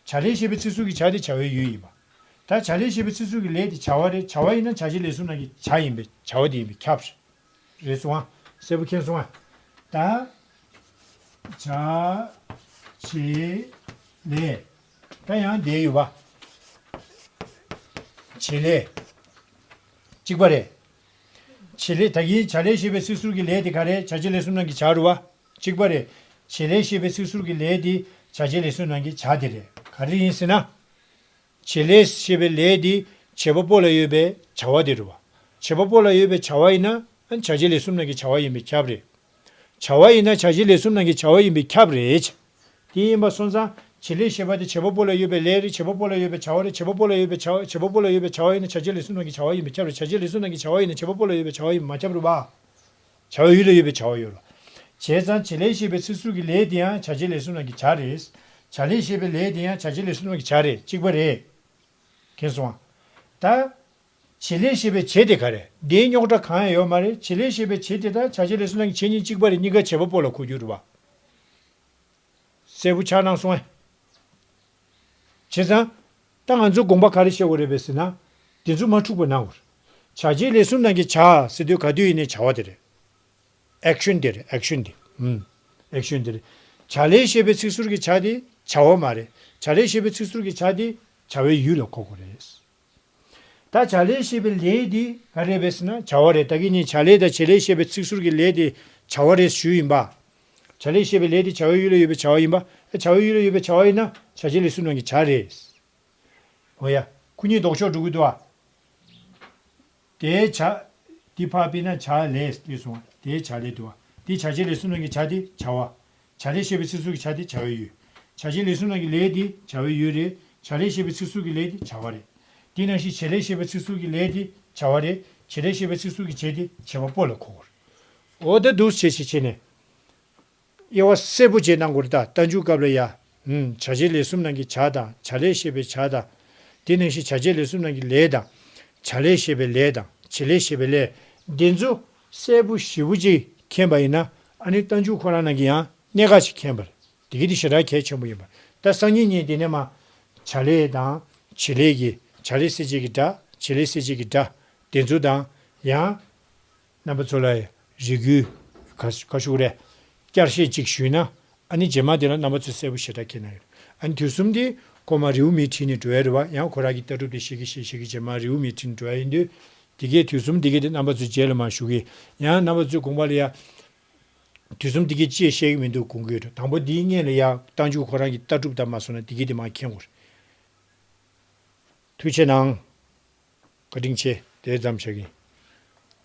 བྱ་ལས་ཞེས་པའི་ཚིག་ཟུར་གྱི་བྱ་དེ་བྱ་བའི་ཡུལ་ཡིན་པ། ད་བྱ་ལས་ཞེས་པའི་ཚིག་ཟུར་གྱི་ལས་དེ་བྱ་བ་རེད། བྱ་བ་ཡིན་ན་བྱ་བྱེད་ལས་གསུམ་ནང་གི་བྱ་ཡིན་པས། བྱ་བ་དེ་ཡིན་པས་ཁྱབ། རེད་སོང་ཨ། གསལ་པོ་མཁྱེན་སོང་ཨ། ད། བྱ། བྱེད། ལས། ད་ཡང་དེ་ཡོད་པ། བྱེད་ལས། གཅིག་པ་རེད། བྱེད་ལས། ད་གིན་བྱ་ལས་ཞེས་པའི་ཚིག་ཟུར་གྱི་ལས་དེ་ག་རེད། བྱ་བྱེད་ལས་གསུམ་ནང་གི་བྱ་རུ་བ། གཅིག་པ་རེད། བྱེད་ལས་ཞེས་པའི་ཚིག་ཟུར་གྱི་ལས་དེ་བྱ་བྱེད་ལས་གསུམ་ནང་གི་བྱ་དེ་རེད། ག་རེ་ཡིན་ཟེར་ན། བྱེད་ལས་ཞེས་པའི་ལས་དེ་བྱེད་པ་པོ་ལ་ཡོད་པའི་བྱ་བ་དེ་རུ་བ། བྱེད་པ་པོ་ལ་ཡོད་པའི་བྱ་བ་ཡིན་ན་ཨ་ནི་བྱ་བྱེད་ལས་གསུམ་ནང་གི་བྱ་བ་ཡིན་པས་ཁྱབ་རེད། བྱ་བ་ཡིན་ན་བྱ་བྱེད་ལས་གསུམ་ནང་གི་བྱ་བ་ཡིན་པས་ཁྱབ་རེད། དེ་ཡིན་པ་སོང་ཙང་བྱེད་ལས་ཞེས་པ་དེ་བྱེད་པ་པོ་ལ་ཡོད་པའི་ལས་རེད། བྱེད་པ་པོ་ལ་ཡོད་པའི་བྱ་བ་རེད། བྱེད་པ་པོ་ལ་ཡོད་པའི་བྱ་བ། བྱེད་པ་པོ་ལ་ཡོད་པའི་བྱ་བ་ཡིན་ན་བྱ་བྱེད་ལས་གསུམ་ནང་གི་བྱ་བ་ཡིན་པས་ཁྱབ་རེད། བྱ་བྱེད་ལས་གསུམ་ནང་གི་བྱ་བ་ཡིན་ན་བྱེད་པ་པོ་ལ་ཡོད་པའི་བྱ་བ་ཡིན་པས་མ་ཁྱབ་རེད་པ། བྱ་བའི་ཡུལ་ལ་ཡོད་པའི་བྱ་བ་ཡོད་རེད། བྱས་ཙང་བྱེད་ལས་ཞེས་པའི་ཚིག་ཟུར་གྱི་ལས་དེ་ཡང་བྱ་བྱེད་ལས་གསུམ་ནང་གི་བྱ་རེད། བྱ་ལས་ཞེས་པའི་ལས་དེ་ཡང་བྱ་བྱེད་ལས་གསུམ་ནང་གི་བྱ་རེད། གཅིག་པ་རེད། མཁྱེན་སོང་ཨ། ད། བྱེད་ལས་ཞེས་པའི་བྱེད་དེ་ག་རེ། དེའི་རྙོག་དྲ་གང་ཡང་ཡོད་མ་རེད། བྱེད་ལས་ཞེས་པའི་བྱེད་དེ་དང་བྱ་བྱེད་ལས་གསུམ་ནང་གི་བྱེད་གཉིས་གཅིག་པ་རེད། གཉིས་ཀ་བྱེད་པ་པོ་ལ་གོ་རྒྱུ་རེད་པ། གསལ་པོ་ཆགས་གནང་སོང་ཨེ། བྱས་ཙང་། ད་ང་ཚོ་དགོངས་པ་ག་རེ་བཞེས་དགོས་རེད་པས་ཟེར་ན། དེ་ཚོ་མ་འཁྲུག་པ་གནང་དགོས་རེད། བྱ་བྱེད་ལས་གསུམ་ནང་གི་བྱ་ཟེར་དུས་ག་དུས་ཡིན་ནའི་བྱ་བ་དེ་རེད། ཨེག་ཤན་དེ་རེད། ཨེག་ཤན་དེ། ཨུམ། ཨེག་ཤན་དེ་རེད། བྱ་ལས་ཞེས་པའི་ཚིག་ཟུར་གྱི་བྱ་དེ་བྱ་བ་མ་རེད། བྱ་ལས་ཞེས་པའི་ཚིག་ཟུར་གྱི་བྱ་དེ་བྱ་བའི་ཡུལ་ལ་གོ་དགོས་རེད། ད་བྱ་ལས་ཞེས་པའི་ལས་འདི་ག་རེ་རེད་ཟེར་ན་བྱ་བ་རེད། ད་གིན་ནི་བྱ་ལས་དང་བྱེད་ལས་ཞེས་པའི་ཚིག་ཟུར་གྱི་ལས་དེ་བྱ་བ་རེད་ཞུས་ཡིན་པ། བྱ་ལས་ཞེས་པའི་ལས་དེ་བྱ་བའི་ཡུལ་ལ་ཡོད་པའི་བྱ་བ་ཡིན་པ། ཨ། བྱ་བའི་ཡུལ་ལ་ཡོད་པའི་བྱ་བ་ཡིན་ན་བྱ་བྱེད་ལས་གསུམ་ནང་གི་བྱ་རེད། འོ་ཡ། ཁོ་གཉིས་ལྡོག་ཕྱོགས་འགྲོ་གི་འདུག་ཨ། དེའི་བྱ། འདི་ཕར་ཕུད་ན་བྱ་ལས་སླེབས་སོང་བ། དེའི་བྱ་ལས་འདུག་བ། འདི་བྱ་བྱེད་ལས་གསུམ་ནང་གི་བྱ་དེ་བྱ་བ། བྱ་ལས་ཞེས་པའི་ཚིག་ཟུར་གྱི་བྱ་དེ་བྱ་བའི་ཡུལ། བྱ་བྱེད་ལས་གསུམ་ནང་གི་ལས་དེ་བྱ་བའི་ཡུལ་རེད། བྱ་ལས་ཞེས་པའི་ཚིག་ཟུར་གྱི་ལས་དེ་བྱ་བ་རེད། དེ་ནང་བཞིན་བྱེད་ལས་ཞེས་པའི་ཚིག་ཟུར་གྱི་ལས་དེ་བྱ་བ་རེད། བྱེད་ལས་ཞེས་པའི་ཚིག་ཟུར་གྱི་བྱེད་དེ་བྱེད་པ་པོ་ལ་གོ་དགོས་རེད། འོ་ད་འདུག་སེ་བྱས་བྱས་བྱས་ནས། དབྱེ་བ་གསལ་པོ་བྱས་གནང་དགོས་རེད། ད་རྟགས་འཇུག་སྐབས་ལ་ཡ། ཨུམ། བྱ་བྱེད་ལས་གསུམ་ནང་གི་བྱ་དང་བྱ་ལས་ཞེས་པའི་བྱ་དང་། དེ་ནང་བཞིན་བྱ་བྱེད་ལས་གསུམ་ནང་གི་ལས་དང་། བྱ་ལས་ཞེས་པའི་ལས་དང་བྱེད་ལས་ཞེས་པའི་ལས། འདི་ཚོ་གསལ་པོ་ཞེ་པོ་ཅིག་མཁྱེན་པ་ཡིན་ན་ཨ་ནི་རྟགས་འཇུག་ཁོ་རང་ནང་གི་ཡང་གནད་འགག་ཅིག་མཁྱེན་པ་རེད། དེ་གི་དེ་ཞེ་དྲག་གལ་ཆེན་པོ་ཡིན་པ། ད་སང་ཉིན་ཉིན་དེ་ནས་མ། བྱ་ལས་དང་བྱེད་ལས་ཀྱི་བྱ་ལས་གསལ་བྱེད་ཀྱི་སྒྲ། བྱེད་ལས་གསལ་བྱེད་ཀྱི་སྒྲ། དེ་ཚོ་དང་ཡང་། རྣམ་པ་ཚོ་ལ་རེ་སྐུལ། ག་ག་ཞུ་རེད། བསྐྱར་བཤད་ཅིག་ཞུས་ན། ཨ་ནི་རྗེས་མ་དེ་ལ་རྣམ་པ་ཚོས་གསལ་པོ་ཞེ་དྲག་མཁྱེན་གནང་ཡོད། ཨ་ནི་དུས་གསུམ་དེ་ཁོ་མ་རེའུ་མིག་བྲིས་ནས་འགྲོ་ཡ་རེད་བ། ཡང་ཁོ་རང་གི་ལྟ་གྲུབ་དེ་ཤེས་ཀྱི་ཤེས་ཤེས་ཀྱི་རྗེས་མ་རེའུ་མིག་བྲིས་ནས་འགྲོ་ཡ་ཡིན་དུས། དེ་གའི་དུས་གསུམ་དེ་གའི་དེ་རྣམ་པ་ཚོའི་རྗེས་ལ་མ་ཞུ་གི། ཡང་རྣམ་པ་ཚོའི་དགོངས་པ་ལ་ཡ། དུས་གསུམ་དེ་གའི་ཅི་བཤད་ཀྱི་མི་འདུག་དགོངས་ཀྱི་ཡོད། དང་པོ་དེའི་སྔོན་ལ་ཡ་རྟགས་འཇུག་ཁོ་རང་གི་ལྟ་གྲུབ་དང་མ་སོང་ན་དེ་གའི་དེ་མ་མཁྱེན་དགོས་རེད། ཐུགས་རྗེ་གནང་། བཀའ་དྲིན་ཆེ། དེ་ཙམ་བྱ་གི་ཡིན།